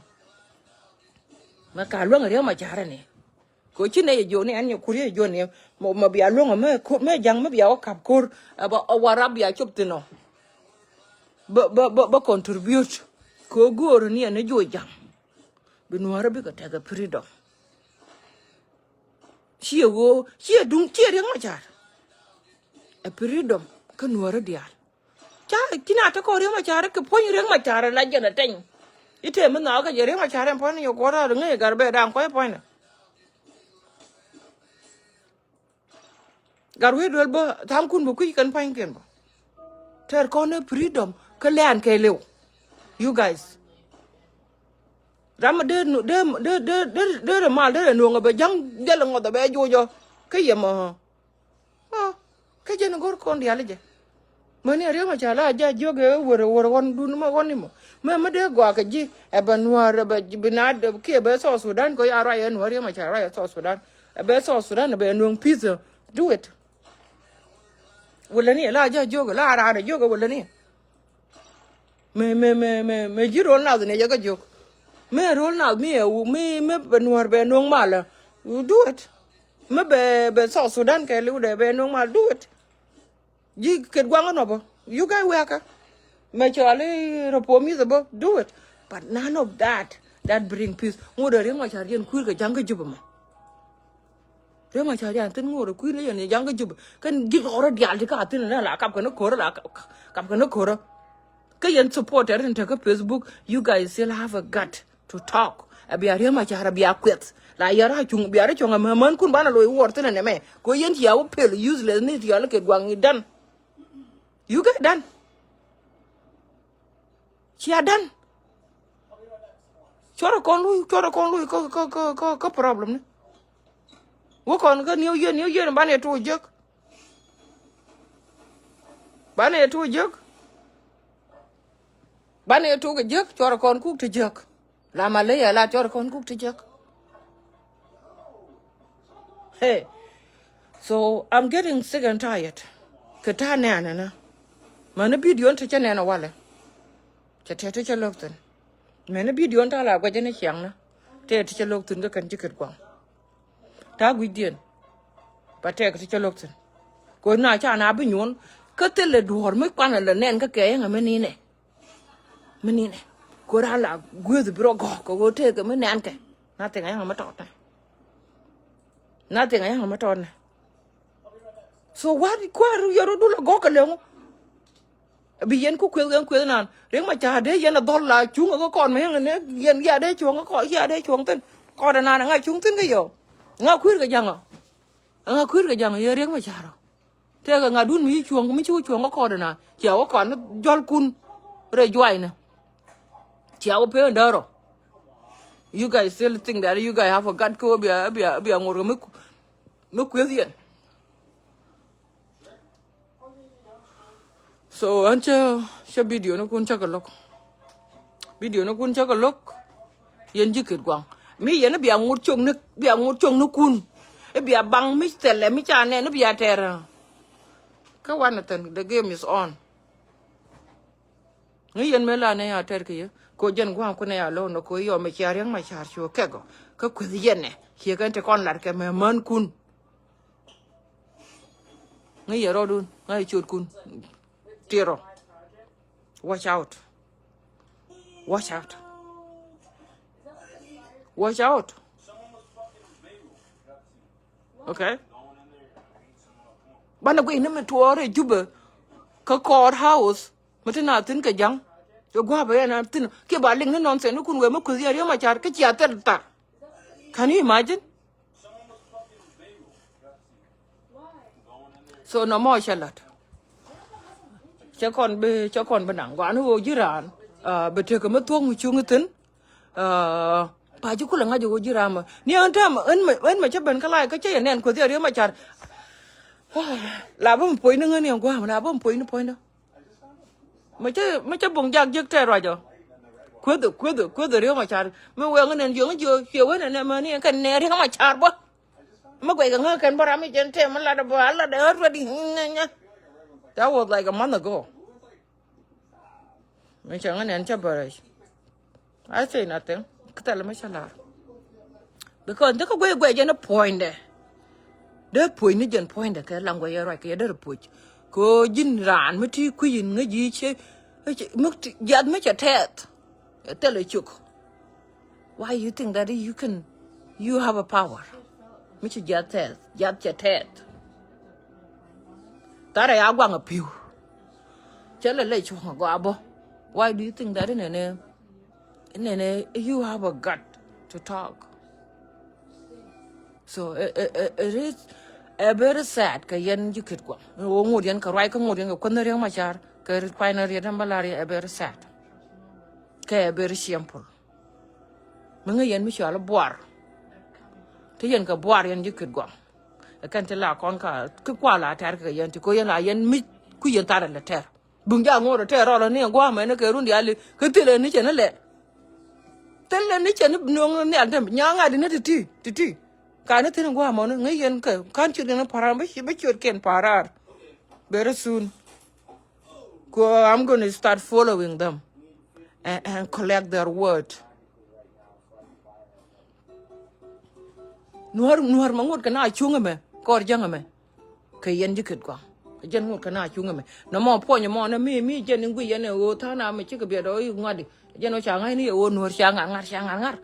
Mɛ ka̱n luäŋ riäm a ca̱r ni. Kɛ ci nɛ yɛ jiɔni ɛn yɛ kur yɛ jiɔni. Mɛ bia luɔ̱ŋ mɛ ja̱ŋ mɛ bia wä kap ko̱r. Ɛ bä wä rap bia cop thin ɔ. Bä bä bä contribute. Kɛ go̱o̱r ni ɛn jiɔ ja̱ŋ. Bi nuɔ̱ɔ̱rä bikɛ tekɛ freedom. Ciɛ ɣöö ciɛ duŋ ciɛ Riek Machar. Ɛ freedom kä nuɔ̱ɔ̱rä diaal. Ca ci na te kɔn Riek Machar kɛ puɔ̱ny Riek Machar la jɛn a teny. I̱ te mi nhɔakä jɛ Riek Machar ɛn puɔ̱ny ni yɛ kuɔr rɔɔd ŋäc ɛ gar bɛ da̱a̱ŋ kuɔc puɔ̱ny ni. Gar wi̱i̱ duel bä tha̱a̱ŋ kun bä kui̱ kɛn puɔ̱nykiɛn bä. Tɛr kɔn ɛ freedom kä lɛn kɛ liw. You guys. Ram mi dee dee dee dee dee mal dee nuɔ̱ŋ ɛ bɛ ja̱ŋ jɛl ŋɔth ɛ bɛ juucɔ kä yɛ mɔ. Kä jɛn go̱r kɔn diali jɛ. Mäni Riek Machar la ja jiök ɛ wër wër ɣɔn dun ma ɣɔn ni mɔ. Mɛ mi dee gɔaa kɛ ji̱ ɛ bɛ nuäär ɛ bɛ bi na kiɛ bɛ South Sudan kɛ ya ruac ɛ nuäär Riek Machar ruac ɛ South Sudan. Ɛ bɛ South Sudan ɛ bɛ nuɔ̱ŋ peace. Do it. Wälä ni la ja jiök la raan ɛ jiök ɛ wälä ni. Mɛ mɛ mɛ mɛ mɛ ji̱ ro̱l nath ni jɛ kä jiök. Mɛ ro̱l nath mi ɛ wu mi mi bɛ nuäär bɛ nuɔ̱ŋ malä. Do it. Mi bɛ bɛ South Sudan kɛ liw dɛ bɛ nuɔ̱ŋ mal do it. Ji̱ ket gua̱ŋ inɔ bä. You guys wɛkä. Mɛ cɔal i̱ reformist bä do it. But none of that that bring peace. Ŋut ɛ Riek Machar yɛn kui̱r kɛ ja̱ŋ kä Juba mɔ. Riek Machar yan thin ŋo̱r kui̱n yɛn ja̱ŋ kä Juba. Kɛn ji̱ lɔrä diaal ti ka thin nɛ la kap kɛn ko̱rä la kap kɛn ko̱rä. Kä yɛn supporter in te kä Facebook, you guys still have a gut to talk. A bia Riek Machar a bia kuɛth la yɛn ra cuŋ bia ri cuŋ a mɛmän kun banɛ loc wuɔr thin nɛ mɛ. Ko yɛn cia wä pel useless ni tiɔl kɛ guaŋ i̱ dan. You get dan. Cia dan. Cuɔrɛ kɔn lui cuɔrɛ kɔn lui kä kä kä kä kä problem ni. Wä kɔn kä New Year, New Year banɛ tuɔ jiäk. Banɛ tuɔ jiäk. Banɛ tuɔ kɛ jiäk cuɔrɛ kɔn kuk ti jiäk. La ma ley a la cuɔrɛ kɔn kuk ti jiäk. Hey. So I'm getting sick and tired. Kɛ ta̱a̱ nɛɛnɛ nä. Mäni bidion ti cä nɛɛnɛ walɛ. Cɛ tɛt ti cä lo̱k thi̱n. Mäni bidion ta̱a̱ la guɛcä ni ciaŋ nä. Tɛt ti cä lo̱k thi̱n kä kɛn ji̱ ket gua̱ŋ. Ta̱a̱ gui̱cdiɛn. Ba tɛk ti cä lo̱k thi̱n. Kɛ na ca na bi nyuɔ̱n kä thilɛ duɔ̱ɔ̱r mi kuanɛ lɛ nɛn kä kɛ yɛŋɛ mi ninɛ. Mi ninɛ. Kɛ raan la gui̱eth bi rɔ gɔ̱k kɛ ɣöö tëëkɛ mi nɛn kɛ. Nothing a yɛŋɛ mi tɔt nɛ. Nothing a yɛŋɛ mi tɔt nɛ. So what kua̱r yɛ rɔ dul a gɔ̱k kɛ lɛŋu. Bi yɛn ku kueth kɛn kueth nan Riek Machar dee yɛn a dhɔl la cuŋ kä kɔn mi yɛn ni yɛn ya dee cuɔ̱ŋ kä kɔn ya dee cuɔ̱ŋ thin kɔn nan ŋa cuŋ thin kä yɔ. Ŋa kui̱r kɛ jaŋ ɔ. Ŋa kui̱r kɛ jaŋ ɔ yɛ Riek Machar ɔ. Tëëkɛ ŋa dun mi ci cuɔ̱ŋ mi ci wä cuɔ̱ŋ kä kɔn nan cia wä kɔn jɔl kun rɛ juay ni. Cia wä pee ndäär ɔ. You guys still think that you guys have a gut kä wä bia bia bia ŋor kɛ mi ku- mi kueth yɛn. So ɣän cä cä bidio ni kun cä kɛ lo̱k. Bidio ni kun cä kɛ lo̱k. Yɛn ji̱ ket gua̱ŋ mi yɛn i̱ bia ŋut cok ni bia ŋut cok ni kun. I̱ bia baŋ mi thɛlɛ mi ca nɛn i̱ bia tɛr. Kä wanɛ thɛn the game is on. Ŋi̱ yɛn mëë la nɛ ya tɛr kɛ yɛ ko jɛn gua̱a̱ŋ kunɛ ya lo̱o̱n ko yɔm ɛ cia Riek Machar cuɔ kɛk ɔ kä kueth yɛn nɛ ciɛ kɛn ti kɔn lat kɛ mɛ män kun. Ŋäc yɛ rɔɔdun ŋäc yɛ ciötkun. Tierɔ. Watch out. Watch out. Watch out. Okay. Banɛ guic ni mi tuɔɔr ɛ Jubɛ kä court house. Mi ti na thi̱n kɛ ja̱ŋ. Kɛ gua̱a̱pɛ yɛn a thi̱n kiɛ ba liŋ ni nonsense ni kun wee mi kueth yɛn Riek Machar kä cia thil thar. Can you imagine? So nɔmɔ cɛ la̱t. Cɛ kɔn bi cɛ kɔn bi naŋ gua̱a̱n ɣöö ji̱ raan. Bi tekɛ mi thuɔ̱k mi cuŋ ithin. Pa ji̱ kulɛ ŋa̱c ɛ ɣöö ji̱ ram ɛ ni ɛn täämɛ ɛn mɛ, ɛn mɛ cä ben kä la̱a̱c kä cä yɛ nɛn kueth yɛ Riek Machar. La bä mi puɔ̱nyni ŋäni ɛn gua̱a̱m, la bä mi puɔ̱nyni puɔ̱nydä. Mɛ cä, mɛ cä buŋ jak jiäk tɛɛr ruac ɔ. Kueth, kueth, kueth Riek Machar. Mi wee ŋä nɛn jiöŋ jiö ciɛ wen ɛn ɛmɛ ni ɛn kɛn nɛ Riek Machar bä. Mi guɛc kɛ ŋä kɛn bä ram mi jɛn tɛm mi lat ɛ bä a lat ɛ ɣät ruɛt i̱. That was like a month ago. Mi cɛ ŋä nɛn cä bä rɛc. I say nothing. Kä thilɛ mi cä lar. Because dee kä guey guey jɛn ɛ puɔ̱nydɛ. Dee puɔ̱ny ni jɛn puɔ̱nydɛ kɛ language ɛ ruac kɛ yɛ derɛ puɔ̱c. Kɛ ɣöö ji̱n raan mi ti kui̱ in ŋäc ji̱ cɛ, mi ti, jiath mi cɛ tɛth. Ɛ thilɛ cuk. Why you think that you can, you have a power? Mi ci jiath tɛth, jiath cɛ tɛth. Tharɛ ya guaŋ a pi̱w. Cɛ lɛ lɛ cuɔ̱ŋ a gɔaa bä. Why do you think that in ɛnɛ, in ɛnɛ you have a gut to talk? So it, it, it, it is a very sad kɛ yɛn ji̱ Kitgwang. Wä ŋot yɛn kɛ ruac kä ŋot yɛn kɛ kuänh Riek Machar kɛ kuany Riek Machar, a very sad. Kɛ a very shameful. Mi ŋäc yɛn mi cɔal i̱ buar. Ti yɛn kɛ buar yɛn ji̱ Kitgwang. Ɛ kɛn ti la kɔn ka ki kua la tɛr kɛ yɛn ti ko yɛn la yɛn mi ku yɛn tharɛ lɛ tɛr. Buŋ ja ŋo̱o̱r ɛ tɛr rɔl ni ɛ gua̱a̱mɛ ni kɛ run diaal i̱ kä thilɛ ni cɛ ni lɛ. Thilɛ ni cɛ ni nööŋ ni nhial däm nyaŋ a di ni ti ti ti ti. Ka ni thin ɛ gua̱a̱mɛ ni ŋäc yɛn kɛ ka̱n ciöt kɛn pa̱ra̱a̱r bi ciöt kɛn pa̱ra̱a̱r. Very soon. Ko I'm gonna start following them and, and collect their word. Nuäär, nuäär ma ŋot kɛ na cuŋ ɛmɛ kɔr jäŋ ɛmɛ. Kɛ yɛn ji̱ Kitgwang. Jɛn ŋot kɛ na cuŋ ɛmɛ nɔmɔ puɔ̱ny ɛmɔ nɛ mi, mi jɛn in gui yɛn ɛ ɣöö tha̱a̱ŋ na mɛ cikɛ biɛt ɔ i̱ ŋua̱di. Jɛn ɔ ca ŋa̱cni ɛ ɣöö nuäär ca ŋa̱r ŋa̱r ca ŋa̱r ŋa̱r.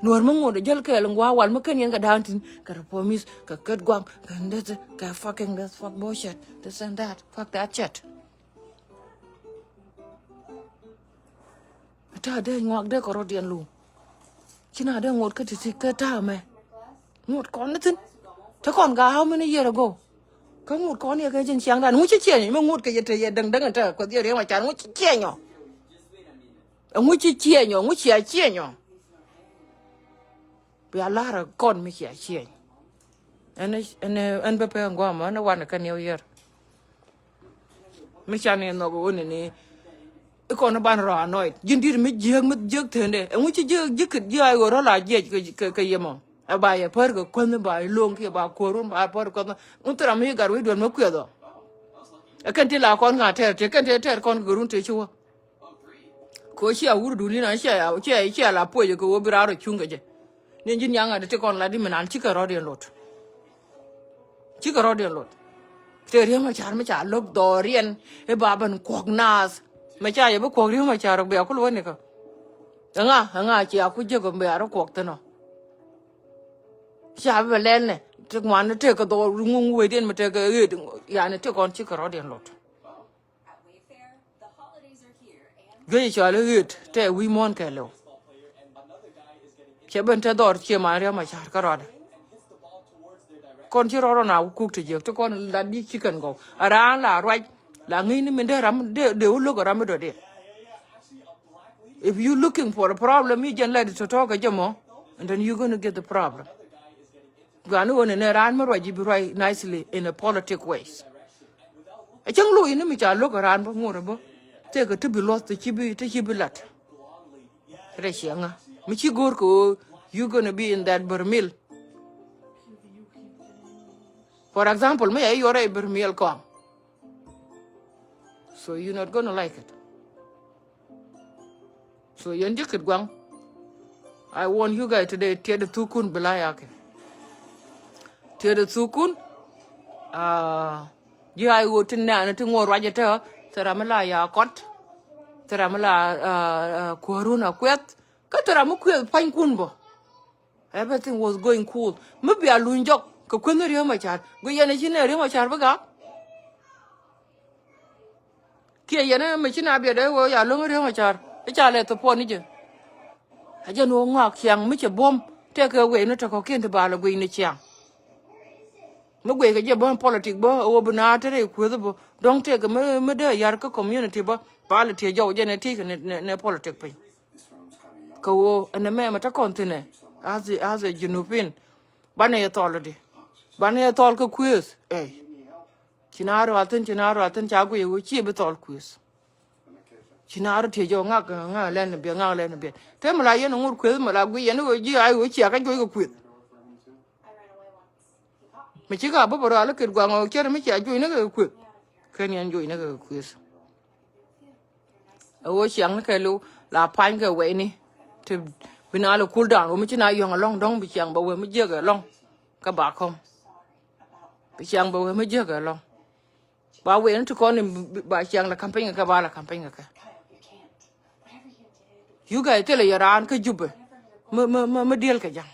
Nuäär mi ŋot ɛ jäl kɛɛl in gua̱a̱ wal mi kɛn yɛn kɛ da̱a̱n tin kɛ reformist kɛ Kitgwang kɛ ndeth kɛ fucking this fuck bullshit, this and that, fuck that shit. Ta̱a̱ dee ŋuak dee kɛ rɔ̱diɛn lu. Ci na dee ŋot kä ti̱ti̱ kä ta̱a̱ mɛ. Ŋot kɔn ni thi̱n. Te kɔn gaa how many year ago? Kä ŋot kɔn yɛ kɛ ji̱n ciaŋdan ŋu ci ciɛny mɛ ŋot kɛ yɛ te yɛ däŋ däŋ te kueth yɛ Riek Machar ŋu ci ciɛny ɔ. Ŋu ci ciɛny ɔ ŋu ci a ciɛny ɔ. Bia lar kɔn mi cia cieny. Ɛn, ɛn, ɛn bɛ pɛ ŋuam ɛn wan kɛ New Year. Mi can i̱ nhɔk wä ni ni. Ikɔn ban rɔ annoyed. Ji̱n di̱t mi jiäk mi jiäk thende. Ɛŋu ci jiäk ji̱ kit ji̱ ay ɣöö rɔ la jiɛc kɛ, kɛ, kɛ yemɔ. Ɛ ba yɛ pär kɛ kuänh ba iloŋ kiɛ ba kuäärun ba pär kuänh. Ŋu thil ram mi gat wec duel mi kuɛth ɔ. Ɛ kɛn ti la kɔn ŋa tɛɛr ti kɛn ti tɛɛr kɔn kɛ run ti ci wä. Ko cia wur duni na cia, cia, cia la puɔc kɛ wä bi rar cuŋ kɛ jɛ. Ni ji̱n yaŋ adi ti kɔn la di mi nan cikɛ rɔ̱diɛn lot. Cikɛ rɔ̱diɛn lot. Te Riek Machar mi ca lo̱k dhɔriɛn i̱ ba ben kuɔk naath. Mi ca yɛ bi kuɔk Riek Machar bia kul wä ni kä. Ɛŋa, ɛŋa cia ku jek bia rɔ kuɔk thin ɔ. Ca bi bɛ lɛl nɛ ti ŋuan ni tek kɛ dhɔr ŋuŋ wecdiɛn mi tek kɛ ɣet yani ti kɔn cikɛ rɔ̱diɛn lot. Guic cɔal i̱ ɣet tɛ wi̱i̱ muɔ̱ɔ̱n kɛɛliw. Cɛ ben te dhɔr cie man Riek Machar kä rɔɔdɛ. Kɔn ci rɔɔdɛ na kuk te jiäk ti kɔn la di ci kɛn gɔw a raan la ruac la ŋi̱i̱c ni min dee ram dee dee wä lo̱k ram mi dɔ̱diɛn. If you looking for a problem, i̱ jɛn lɛt tɔ̱tɔ̱ kɛ jɛ mɔ, and then you gonna get the problem. Guani ɣöö nɛnɛ raan mi ruac ji̱ bi ruac nicely in a politic ways. A cäŋ lo̱c ni mi ca lo̱k a raan bä ŋot a bä. Tëëkɛ ti bi luɔth ti ci bi, ti ci bi lat. Rɛ ciɛ ŋa mi ci go̱o̱r kɛ ɣöö you gonna be in that bermil. For example, mi ya i̱ yuɔrɛ i̱ bermil kɔaŋ. So you not gonna like it. So yɛn ji̱ kit gua̱ŋ. I want you guys today tiɛt thukun bi la yakɛ. Tiɛt thukun. Ji̱ ay ɣöö ti nɛɛni ti ŋo̱o̱r ruacɛ tɛ thil ram mi la ya kɔt. Thil ram mi la kuäärun a kuɛth. Kä thil ram mi kuɛth pua̱nykun bä. Everything was going cool. Mi bia luny jɔk kɛ kueth ni Riek Machar. Guic yɛn a ci nɛ Riek Machar bi gak. Kiɛ yɛn mi ci na biɛt ɛ ɣöö ya lo̱ŋ Riek Machar i̱ ca lɛ thopɔn ni jɛ. A jɛn ɣöö ŋɔak ciaŋ mi cɛ buɔ̱m tɛkɛ wee ni tɔ̱ kɔ̱kiɛn ti bal ɛ guic ni ciaŋ. Mi guic kɛ jɛ buɔ̱m politic bä ɛ ɣöö bi na te rɛy kueth bä dɔ̱ŋ tɛkɛ mi, mi dee yar kä community bä bal ɛ tiɛ jɔw jɛn ɛ ti̱i̱ kɛ ni, ni, ni politic piny. Kɛ ɣöö ɛn ɛmɛ mɛ te kɔn thi̱n ɛ, as a, as a Junubin. Banɛ yɛ thɔl ɛ di. Banɛ yɛ thɔl kɛ kuëëth. Ey. Ci na ruath thi̱n, ci na ruath thi̱n, ca guic ɛ ɣöö ci bi thɔl kuëëth. Ci na rɔ tiec ɣöö ŋak, ŋak lɛn biɛt, ŋak lɛn biɛt. Te mi la yɛn ŋur kuëëth mi la guic yɛn ɣöö ji̱ a ɣöö cia kɛ juɔc kɛ kuëëth. Mi ci ka bä bä rɔ a lä ket guaŋ ɣöö cär mi cia juɔcnikɛ kɛ kuëëth. Ken yɛn juɔcnikɛ kɛ kuëëth. Ɛ ɣöö ciaŋnikɛ liw la pa̱nykɛ wɛyni. Ti bi na lɛ cool down ɣöö mi ci na yɔ̱ŋ ɛlɔ̱ŋ dɔ̱ŋ bi ciaŋ bɛ wee mi jiäk ɛlɔ̱ŋ. Kä ba kɔm. Bi ciaŋ bɛ wee mi jiäk ɛlɔ̱ŋ. Ba wee ni ti kɔn in bi, ba ciaŋ lɛ campaign kɛ ba lɛ campaign kɛ. You guys thilɛ yɛ raan kä Jubɛ. Mi, mi, mi, mi diɛl kɛ ja̱ŋ.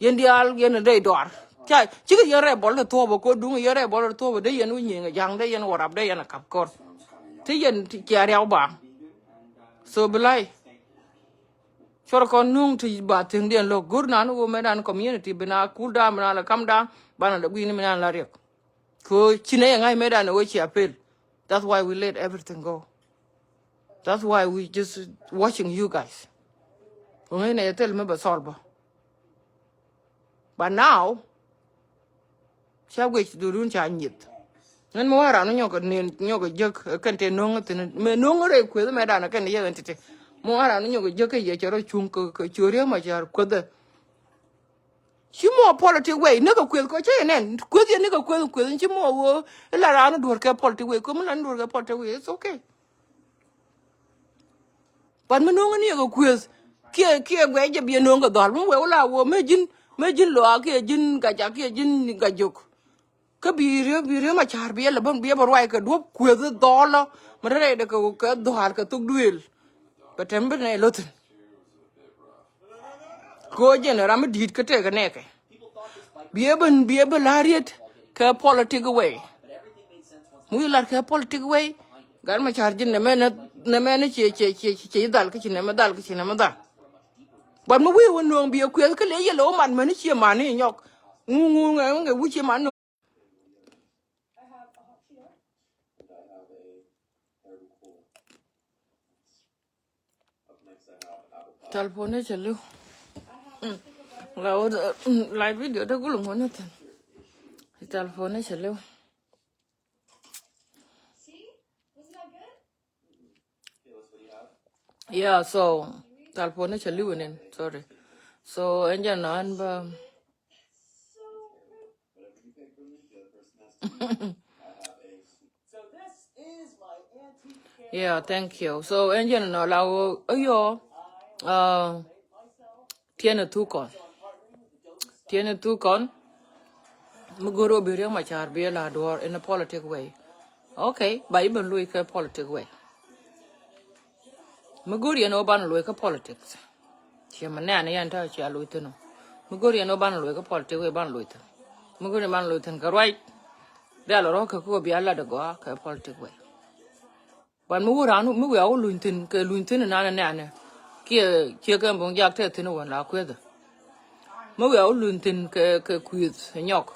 Yɛn diaal yɛn a dee dɔar. Ca cikɛ yɛn rɛy bɔl ti thuɔ̱ɔ̱p ɛ ko̱ duŋ yɛn rɛy bɔl ti thuɔ̱ɔ̱p ɛ dee yɛn wi̱c nyiŋ ɛ ja̱ŋ dee yɛn wä rap dee yɛn a kap kɔr. Ti yɛn ti cia riaw ba. So bi lay. Cuɔr kɔn nuŋ ti ba thi̱ŋdiɛn lo̱k go̱r nan wä mɛ dan community bi na cool down bi na la calm down ba na la gui̱ni mi na la riɛk. Ko ci nɛ yɛ ŋa̱c mɛ dan wä cia pel. That's why we let everything go. That's why we just watching you guys. Ko ŋa̱c nɛ yɛ thil mi bɛ solve bä. But now, ca guic dhurun ca nyith. Ŋän mi waran nyɔk nin nyɔk jek kɛn te noŋ thin mi noŋ rɛ kueth mɛ dan kɛn yɛ tete. Mi waran nyɔk jek kɛ yɛ cɛ rɔ cuŋ kɛ curiɛ ma ca kueth. Ci mɔ politic way ne kɛ kueth kɔ cɛ yɛ nɛn kueth yɛ ne kɛ kueth kueth ci mɔ wo ila ran duɔr kɛ politic way ko mi lan duɔr kɛ politic way, it's okay. But mi no̱o̱ŋ ni yɛ kɛ kuëth kiɛ kiɛ guɛ jɛ biɛ no̱o̱ŋ kɛ dhɔl mi wee wula woo me ji̱n me ji̱n luaak kiɛ ji̱n gacak kiɛ ji̱n gacok. Kä bi riek bi riek ma ca̱r biɛ lɛ bäŋ biɛ bä ruac kɛ duɔ̱p kuëth dhɔl lɔ mi rɛy dɛ kɛ kɛ dhɔl kɛ thok duëël. Bɛ tɛm bi nɛ lo̱thin. Kɛ ɣöö jɛn ram mi di̱i̱t kä tëëkɛ nɛɛkɛ. Biɛ ben biɛ ben la̱r yet kɛ politic way. Mi wi̱i̱ lat kɛ politic way. Gat ma ca̱r ji̱n nɛmɛ nɛ nɛmɛ nɛ cie cie cie cie dhal kä ci nɛmɛ dhal kä ci nɛmɛ dhal. But mi wi̱i̱ wä nuɔ̱ɔ̱ŋ biɛ kuɛth kä lɛ yɛl ɛ wä man mäni cie man ni nyɔk. Ŋu ŋu ŋɛ ŋɛ wi̱c cie man ni. Telephone cɛ liw. Mm. La wä, mm, live video de gulum wä ni thin. Telephone cɛ liw. Yeah, so telephone cɛ liw nin. Sorry. So ɛn jɛ nɔ ɛn bä. Yeah, thank you. So ɛn jɛn nɔ la wä ɛ yɔ uh, tiɛn ɛ thuk kɔn. Tiɛn ɛ thuk kɔn. Mi go̱r wä bi Riek Machar bi ɛ la duɔr in a politic way. Okay, ba iben lui kɛ politic way. Mi go̱r yɛn wä ban lui kɛ politics. Ciɛ mi nɛɛni yɛn tɔ̱ cia loc thi̱n ɔ. Mi go̱r yɛn ɔ banɛ loc kä politik wee banɛ loc thi̱n. Mi go̱r yɛn banɛ loc thi̱n kɛ ruac. Rial rɔ̱ kɛ kɛ wä bia lat ɛ gɔaa kɛ politik wee. Ban mi wä raan mi wiaa wä luny thi̱n kɛ luny thi̱n inan inɛɛnɛ. Kiɛ ciɛ kɛ bo̱ŋ jak tɛth thi̱n wän la kuethä. Mi wiaa wä luny thi̱n kɛ kɛ kui̱th nyɔk.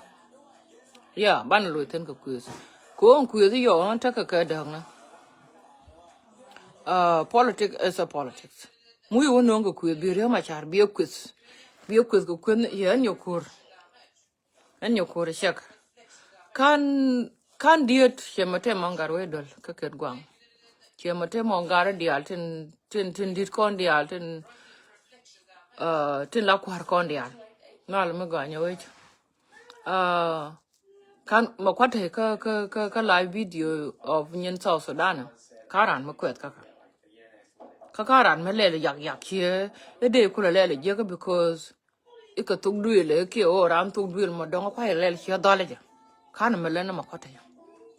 Ya banɛ loc thi̱n kɛ kui̱th. Kɛ ɣöö kui̱th yɔɔ ɣän tekɛ kɛ däknä. Uh, politics is a politics. Mi wi̱i̱ wä no̱o̱ŋ kɛ kuëth bi Riek Machar bi ɛ kuëth. Bi ɛ kuëth kɛ kuëth ni yɛ ɛn yɛ ko̱r. Ɛn yɛ ko̱r cɛk. Kan kan diet cɛ mɛ te mɔŋ gat wee dɔl kä ket guaŋ. Cɛ mɛ te mɔŋ gat diaal tin tin tin dit kɔn diaal tin uh, tin la kua̱r kɔn diaal. Mal mi gɔany wec. Uh, kan ma kuat te kä kä kä kä live video of nyin South Sudan. Ka ran ma kuɛth kaka. Ka ka ran ma lɛl yak yak cie. Ɛ dee kula lɛl jiäkä because ikä thuk duël ɛ kiɛ ɣöö ran thuk duël ma dɔ̱ŋ kuay lɛl cie dhɔl jɛ. Kan ma lɛn ma kuat te.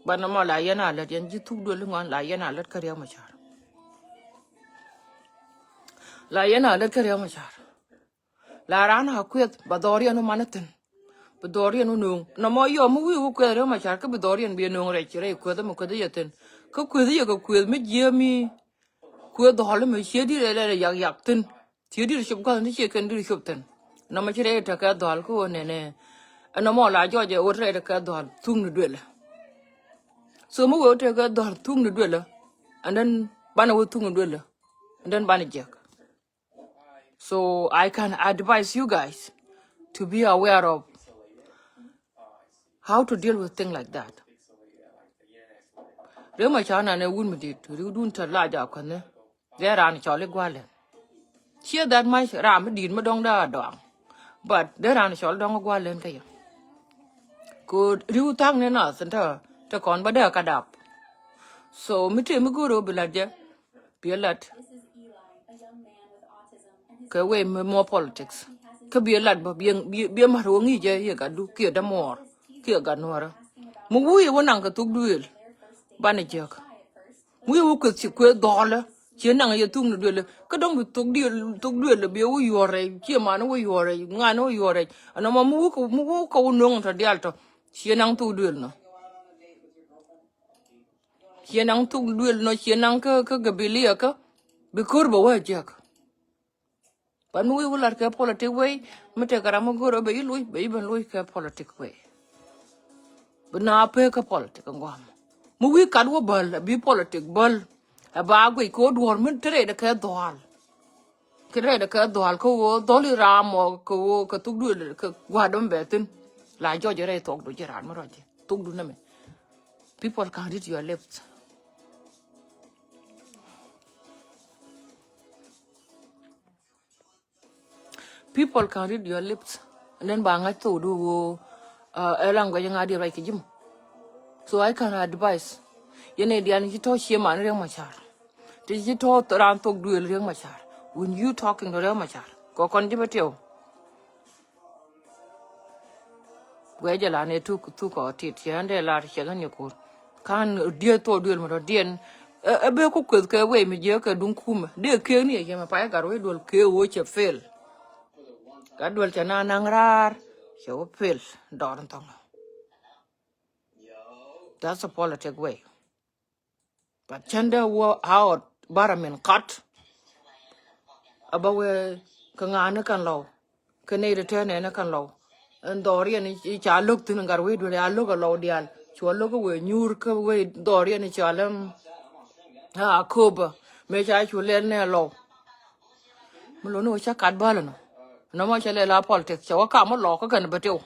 Ban ma la yɛn a lät yɛn ji̱ thuk duël ŋɔn la yɛn a lät kä Riek Machar. La yɛn a lät kä Riek Machar. La raan a kueth ba dhɔriɛn wä man thi̱n. Bi dhɔriɛn wä no̱o̱ŋ nɔmɔ yɔ mi wi̱i̱ wä kueth Riek Machar kä bi dhɔriɛn bi no̱o̱ŋ rɛc rɛy kueth mi kueth yɛ thi̱n. Kä kueth yɛ kɛ kueth mi jiäämi kueth dhɔl mi cie di̱t rɛy rɛy yak yak thi̱n. Cie di̱t cop gua̱th ni cie kɛn di̱t cop thi̱n. Nɔmɔ ci rɛy tekɛ dhɔl kä wä nɛnɛ. Ɛn nɔmɔ la jɔc ɛ wä rɛy tekɛ dhɔl thuk ni duelä. So mi wee wä tekɛ dhɔl thuk ni duelä. And then banɛ wä thuk ni duelä. And then banɛ jiɛk. So I can advise you guys to be aware of how to deal with things like that. Riek Machar nanɛ wun mi dit riwdun te la ja kuänh ni. Dee raan cɔl i̱ gua̱lɛn. Ciɛ that much ram mi dit mi dɔ̱ŋ dee a dɔaŋ. But dee raan cɔl dɔ̱ŋ i̱ gua̱lɛn kä yɛ. Ko riw tha̱a̱ŋ ni nath in te, te kɔn bä dee kä dap. So mi tëë mi go̱o̱r ɣöö bi la̱t jɛ, bi ɛ la̱t kɛ wee mi more politics. Kä bi ɛ la̱t bä bi ɛ, bi ɛ, bi ɛ ma̱t ɣöö ŋi̱i̱c jɛ yɛ gatdu kiɛ dämuɔɔr kiɛ gat nuɔ̱ɔ̱rä. Mi wi̱i̱ wä naŋ kɛ thuk duëël banɛ jiäk. Mi wi̱i̱ wä kueth ci kueth dhɔɔlä ciɛ naŋ yɛ thuk ni duëël. Kä dɔ̱ŋ bi thuk duëël, thuk duëël bi ɛ wä yuɔr rɛc ciɛ man wä yuɔr rɛc ŋan wä yuɔr rɛc. Ɛnɔ mɔ mi wä kɛ, mi wä kɛ wä nuɔ̱ŋ tɔ diaal tɔ ciɛ naŋ thuk duëël nɔ. Ciɛ naŋ thuk duël nɔ ciɛ naŋ kä, kä gabilia kä bi ko̱r bɛ wä jiäk. But mi wi̱i̱ wä lat kɛ politic way, mi tekɛ ram mi go̱r bɛ yi luc, bɛ yi ben luc kɛ politic way. Bi na pek kä politic ŋuam. Mi wi̱i̱ kat wä bäl, bi politic bäl. Ɛ ba guic kɛ wä duɔ̱ɔ̱r mi te rɛydɛ kɛ dhual. Kɛ rɛydɛ kɛ dhual kɛ wä dhɔl i̱ ram ɔ kɛ wä kɛ thuk duël kɛ gua̱a̱r dɔ̱m bɛ thi̱n. La jɔc rɛy thok du ji̱ ran mi rɔ̱c ji̱ thuk du nɛmɛ. People can read your lips. People can read your lips. And then ba ŋa̱c thok du wä, uh, ɛ language ŋa̱ di ruac kɛ ji̱ mɔ. So I can advise. Yɛn ɛ dian ci tɔ̱ cie man Riek Machar. Ti ci tɔ̱ th-, ran thok duël Riek Machar. When you talking to Riek Machar, kɔ kɔn ji̱ bä tiɛw. Guɛ jɛ la ni thuk, thuk kɔ tit ciɛ ɛn dee lar ciɛ ɣän yɛ kur. Kan diɛ thok duël mi tɔ̱ diɛn. Ɛ, ɛ bee ku kueth kɛ wee mi jiɛ kɛ duŋ kumɛ. Dee kek ni ɛ yɛ mɛ pay gat wee duël kek wee cɛ fail. Gat duël cɛ na naŋ raar cɛ wee fail. Dɔɔr in thɔŋ. That's a politic way. But cɛn dee wä out bara min kat. Aba wee kɛ ŋa̱a̱n ni kɛn lɔw. Kɛ nɛy ti tɛn ɛn ni kɛn lɔw. Ɛn dhɔriɛn i̱ ca lo̱k thi̱n gat wee duël a lo̱k a lɔw diaal. Cua lo̱k wee nyuur kä wee dhɔriɛn i̱ ca lɛm. A köpä mëë ca cu lɛl ni a lɔw. Mi lo̱ni wä ca kat bäl ɛnɔ. Nɔmɔ ca lɛl a politic ca wä kam mi lɔk kä kɛn bä tiw.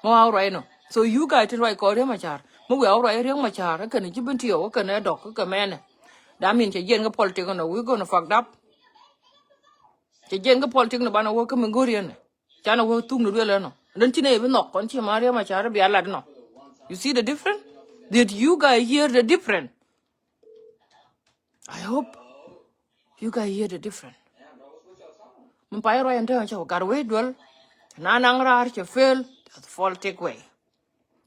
Mi wa ruac nɔ. So you guys ti ruac kɔ Riek Machar. Mi wiaa wä ruac Riek Machar ɛ kɛn ji̱ Bentiu ɛ kɛn ɛ dɔk kä kɛ mɛnɛ. That mean cɛ jiɛn kä politic nɔ, we gonna fucked up. Cɛ jiɛn kä politic nɔ banɛ wä kä mi go̱r yɛn. Canɛ wä thuk ni duël ɛnɔ. Then ci nɛ bi nhɔk kɔn ci ma Riek Machar bia lat nɔ. You see the difference? Did you guys hear the difference? I hope you guys hear the different. Mi pay ruac ɛn tɛn cɛ wä gat wee duel. Na naŋ raar cɛ fail, that's politic way.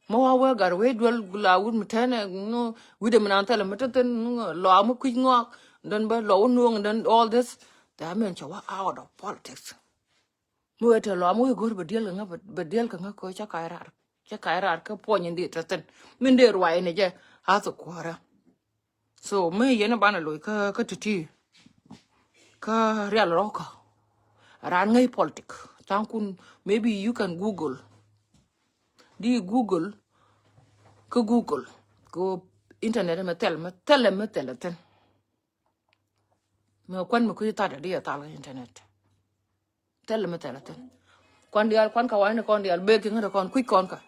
Mi wa wee gat wee duel la wut mi tɛn ɛ, no, wi̱dɛ mi nan thɛlɛ mi tɛ thin, no, lɔ mi kui̱c ŋɔak, then bä lɔ wä nuɔ̱ŋ, then all this. That mean cɛ wä out of politics. Mi wee te lɔ mi wee go̱r bɛ diɛl kɛ ŋä, bɛ, bɛ diɛl kɛ ŋä kɛ ca ka̱c raar. Ca ka̱c raar kä puɔ̱ny in di te thin. Min dee ruac ni jɛ, a thok kuäärä. So mi yɛn banɛ loc kä, kä ti̱ti̱. Kä rial rɔ̱kä. Raan ŋäc politic. Tha̱a̱ŋkun, maybe you can Google. Di Google. Kä Google. Kä internet mɛ thɛl, mɛ thɛl, mɛ thɛl thin. Mɛ kuan mɛ kui̱ thadɛ di a thal kä internet. Thɛl mi thɛl a thin. Kuan diaal, kuan ka wani kɔn diaal bek kiŋä kɔn kui̱ kɔn ka.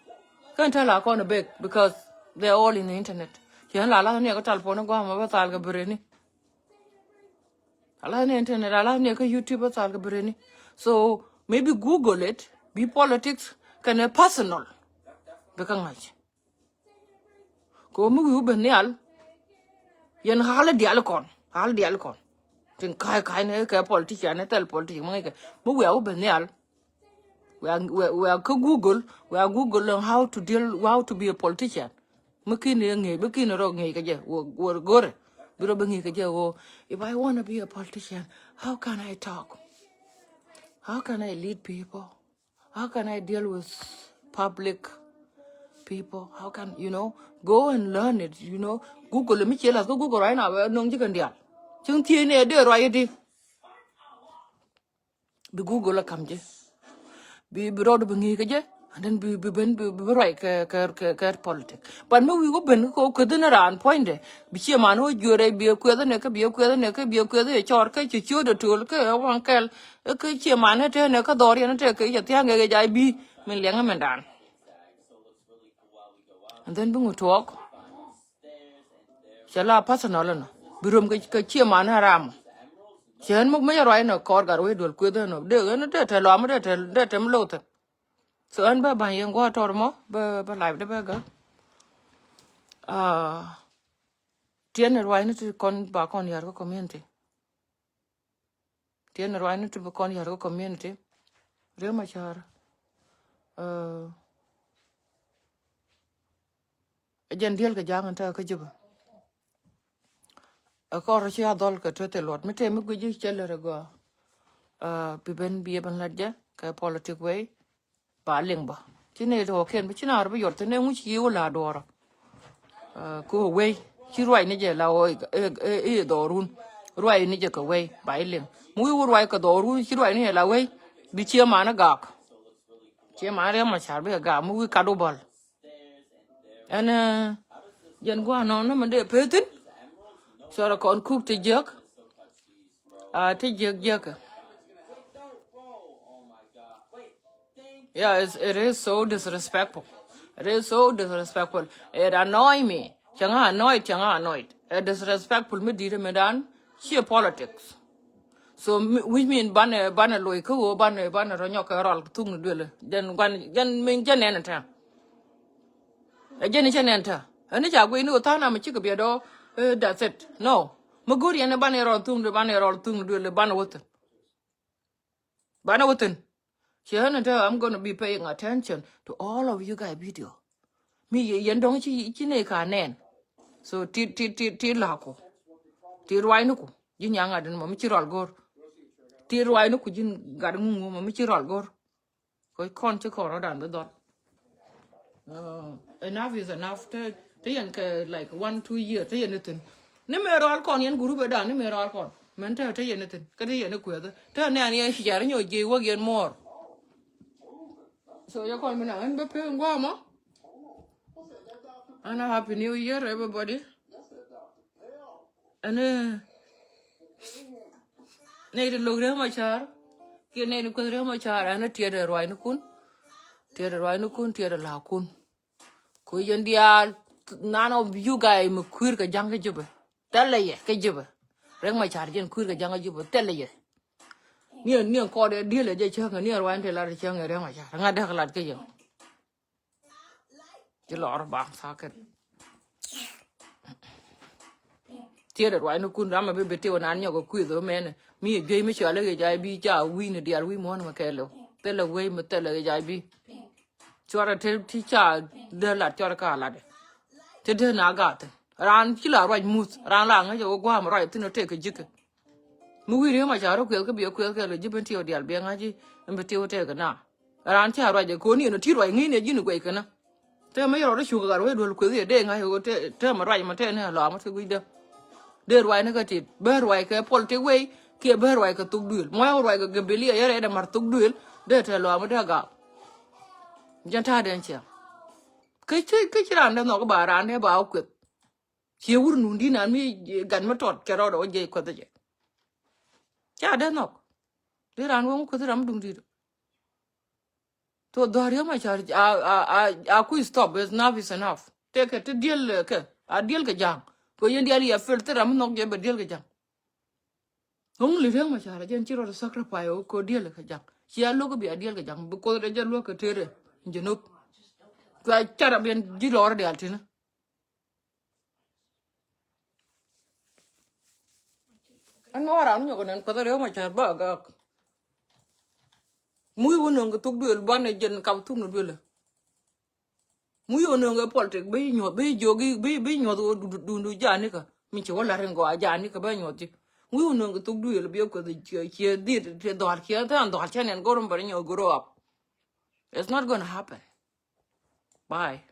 Kɛn tɛl a kɔn bek because they're all in the internet. Cɛ la la ni ka telephone gɔma bä thal ka bereni. A la ni internet, a la ni ka YouTube bä thal ka bereni. So maybe Google it, bi politics kɛnɛ personal. Bɛ ka ŋa̱c. Kɛ ɣöö mi wi̱i̱ wä ben nhial. Yɛn ɣa̱l diaal kɔn, ɣa̱l diaal kɔn. Tin ka̱a̱c ka̱a̱c ni kɛ politician ni thɛl politician mi ŋäc kɛ mi wi̱i̱ wä ben nhial. Wi̱i̱, wi̱i̱, wi̱i̱ kä Google, wi̱i̱ Google on how to deal, how to be a politician. Mi ki̱n ni ŋi̱i̱c, mi ki̱n ni rɔ ŋi̱i̱c kɛ jɛ wä, wä go̱rɛ. Bi rɔ bi ŋi̱i̱c kɛ jɛ wä, if I wanna be a politician, how can I talk? How can I lead people? How can I deal with public people? How can, you know, go and learn it, you know? Google mi cie lath kä Google right now, bɛ no̱ŋ ji̱ kɛn diaal. Cieŋ thieec ni ɛ dee ruac i̱di. Bi Google a kam ji̱. Bi, bi rɔɔdu bi ŋi̱i̱c kä ji̱. And then bi, bi ben, bi, bi ruac kɛ, kɛ, kɛ, kɛ politic. But mi wi̱i̱ wä ben kɛ kɛ kueth ni raan puɔ̱nydɛ. Bi cie man wä juɔrɛ bi kueth ni kɛ, bi kueth ni kɛ, bi kueth ni cɔr kɛ ci ciöt de tol kɛ waŋ kɛl. Kɛ cie man ni te ni kɛ dhɔr yɛn te kɛ yɛ thia̱ŋ kɛ jay bi min liɛŋ min dan. And then bi ŋu tuɔɔk. Cɛ la personal nɔ. Bi rom kɛ, kɛ cie man ni ram. Cɛ ɛn muk mi yɛ ruac ni kɔr gat wee duɔl kueth ni. Dee ɛn dee te lɔam dee te, dee te mi loth. So ɛn bä ba̱ny yɛn gua̱a̱ tɔr mɔ bä, bä live dä bä gä. Ah, tiɛn ruac ni ti kɔn ba kɔn yar kä community. Tiɛn ruac ni ti bä kɔn yar kä community. Riek Machar. Ah, jɛn diɛl kɛ ja̱a̱ŋ ɛn tä kä Juba. Ɛ kɔr ci a dhɔl kɛ tueth ɛ luɔt mi tëë mi guic ji̱ cɛ lät ɛ gɔaa. Ah, bi ben bi ɛ ben lat jɛ kɛ politic way. Ba liŋ bä ci nɛ tɔɔkiɛn bi ci naar bi yɔt thin ɛ ŋuc ci wä la duɔɔrɔ. Ah, kɛ wä wei ci ruac ni jɛ la wä i̱ dhɔrun. Ruac ni jɛ kɛ wei ba i̱ liŋ mi wi̱i̱ wä ruac kɛ dhɔrun ci ruac ni jɛ la wei. Bi cie man ɛ gak. Cie man Riek Machar bi kɛ gak mi wi̱i̱ kat wä bɔl. Ɛn, eh, jɛn gua̱a̱ nɔn ni mi dee peth thi̱n. Cɔrɛ kɔn kuk ti jiäk. Ah, ti jiäk jiäk. Yeah, it's, it is so disrespectful. It is so disrespectful. It annoy me. Cäŋ a annoyed, cäŋ a annoyed. It disrespectful mi di̱i̱t mi dan. Ciɛ politics. So mi, which mean banɛ, banɛ loc kä ɣöö banɛ, banɛ rɔ nyɔk kɛ rɔl thuk ni duël. Jɛn guan, jɛn min jɛn nɛn tɛ. Ɛ jɛn cɛ nɛn tɛ. Ɛn ca guiy ni ɣöö tha̱a̱ŋ na mi cikɛ biɛ dɔɔ, eh, that's it. No. Mi go̱o̱r yɛn banɛ rɔl thuk ni, banɛ rɔl thuk ni duël, banɛ wä thi̱n. Banɛ wä thi̱n. Cɛ ɣän in tɛ, I'm gonna be paying attention to all of you guys video. Mi yɛ, yɛn dɔ̱ŋ ci, ci nɛ ka nɛn. So ti, ti, ti, ti laku. Ti ruacniku. Ji̱ nyaŋ adin mɔ mi ci rɔl go̱r. Ti ruacniku ji̱n gat ŋuŋu mɔ mi ci rɔl go̱r. Kɔ kɔn ci kɔn rɔdan bi dhɔl. Uh, enough is enough. Te, te yɛn kɛ, like, one, two year, te yɛn ithin. Ni mɛ rɔal kɔn yɛn group ɛ dan, ni mɛ rɔal kɔn. Mɛn te, te yɛn ithin. Kä te yɛn ikuɛth. Te nɛn yɛn ciar nyɔ jiɛ wäk yɛn muɔr. So yɛ kɔn mi na ɣän bä pek ŋuamɔ. And a happy new year, everybody. Ɛn, eh, nɛy ti lo̱k Riek Machar kiɛ nɛy ti kueth Riek Machar, ɛn, eh, tiɛt ɛ ruacnikun. Tiɛt ɛ ruacnikun, tiɛt ɛ la̱a̱kun. Ku yɛn diaal, none of you guys mi kui̱r kɛ ja̱ŋ kä Jubɛ. Thilɛ yɛ kä Jubɛ. Riek Machar jɛn kui̱r kɛ ja̱ŋ kä Jubɛ. Thilɛ yɛ. Niɛn, niɛn kɔɔdɛ diël ɛ jɛ cäŋ, niɛn ruacni ti lat cäŋ ɛ Riek Machar. Ŋa̱t däk lat kä yɛ. Ci lɔr baŋ thaket. Tiɛt ruacnikun ram a bi bi tiw nan nyɔk a kuith ɔ mɛn. Mi a juey mi cɔal a ɣec a bi ca wi̱i̱ ni diaal wi̱i̱ muɔ̱n mi kɛɛliw. Thilɛ wei mi thilɛ ɣec a bi. Cuarɛ ti, ti ca dee lat cuarɛ ka lat. Ti dee na gat. Ran ci la ruac muth. Ran la ŋäc a wä gua̱a̱m ruac thin a tek kɛ ji̱kɛ. Mi wi̱i̱ Riek Machar rɔ kuɛth kä biɛ kuɛth kɛ lɔ ji̱ ben tiɛw diaal biɛ ŋa̱c ji̱. Ɛn bi tiɛw tɛk kɛ na. Ran ca ruac ɛ ko̱n yɛn ɔ ti ruac ŋi̱i̱n ɛ ji̱n guɛc kɛ na. Tëë mi rɔɔd ɛ cuk ɛ gat wee duel kuɛth yɛ dee ŋa̱c ɛ ɣöö tëë, tëë mi ruac mɔ tëë ni ɛ lɔam ɔ ti gui̱cdä. Dee ruac ni kä tit, ben ruac kɛ politik wei, kiɛ ben ruac kɛ thuk duëël. Muɔc ruac kɛ gabilia yɛ rɛɛt ɛ mar thuk duëël, dee tɛɛ lɔam ɔ dee gak. Jɛn ta̱a̱ dee ciɛ. Kä ci, kä ci raan dee nhɔk ba raan dee ba wä kueth. Ciɛ wur nun di nan mi gat mi tɔt kɛ rɔɔd ɔ jiɛc kueth jɛ. Ca dee nhɔk. Di raan wä ŋu kueth ram duŋ dit. Tho dhɔr Riek Machar a, a, a, a kuc stop, is enough is enough. Tëëkɛ ti diël kɛ, a diël kɛ ja̱a̱ŋ. Kɛ yɛn diaal yɛ fil thil ram mi nhɔk jɛ bɛ diël kɛ ja̱a̱ŋ. Only Riek Machar jɛn ci rɔɔd sacrifice ɔ kɛ diël kɛ ja̱a̱ŋ. Ci a lo̱k bi a diël kɛ ja̱a̱ŋ. Bi Kuoth dee jɛ luäk kɛ tëë rɛ. Jɛ nop. Kua car a biɛn ji̱ lɔɔr diaal tinä. Ɛn mi waran nyɔk nɛn kuɛth Riek Machar ba gak. Muc wä nöŋ kɛ thuk duël banɛ jɛn kap thuk ni duël. Muc wä nöŋ kɛ politik bi nyuɔth, bi jiök, bi, bi nyuɔth wä du, du, du, du janikä. Mi ci wä la̱t in gɔaa janikä bä nyuɔth ji̱. Muc wä nöŋ kɛ thuk duël bi kuɛth ciɛ, ciɛ dhiet, ciɛ dhɔal, ciɛ than dhɔal, ciɛ nɛn gorom bä nyuɔth grow up. It's not gonna happen. Bye.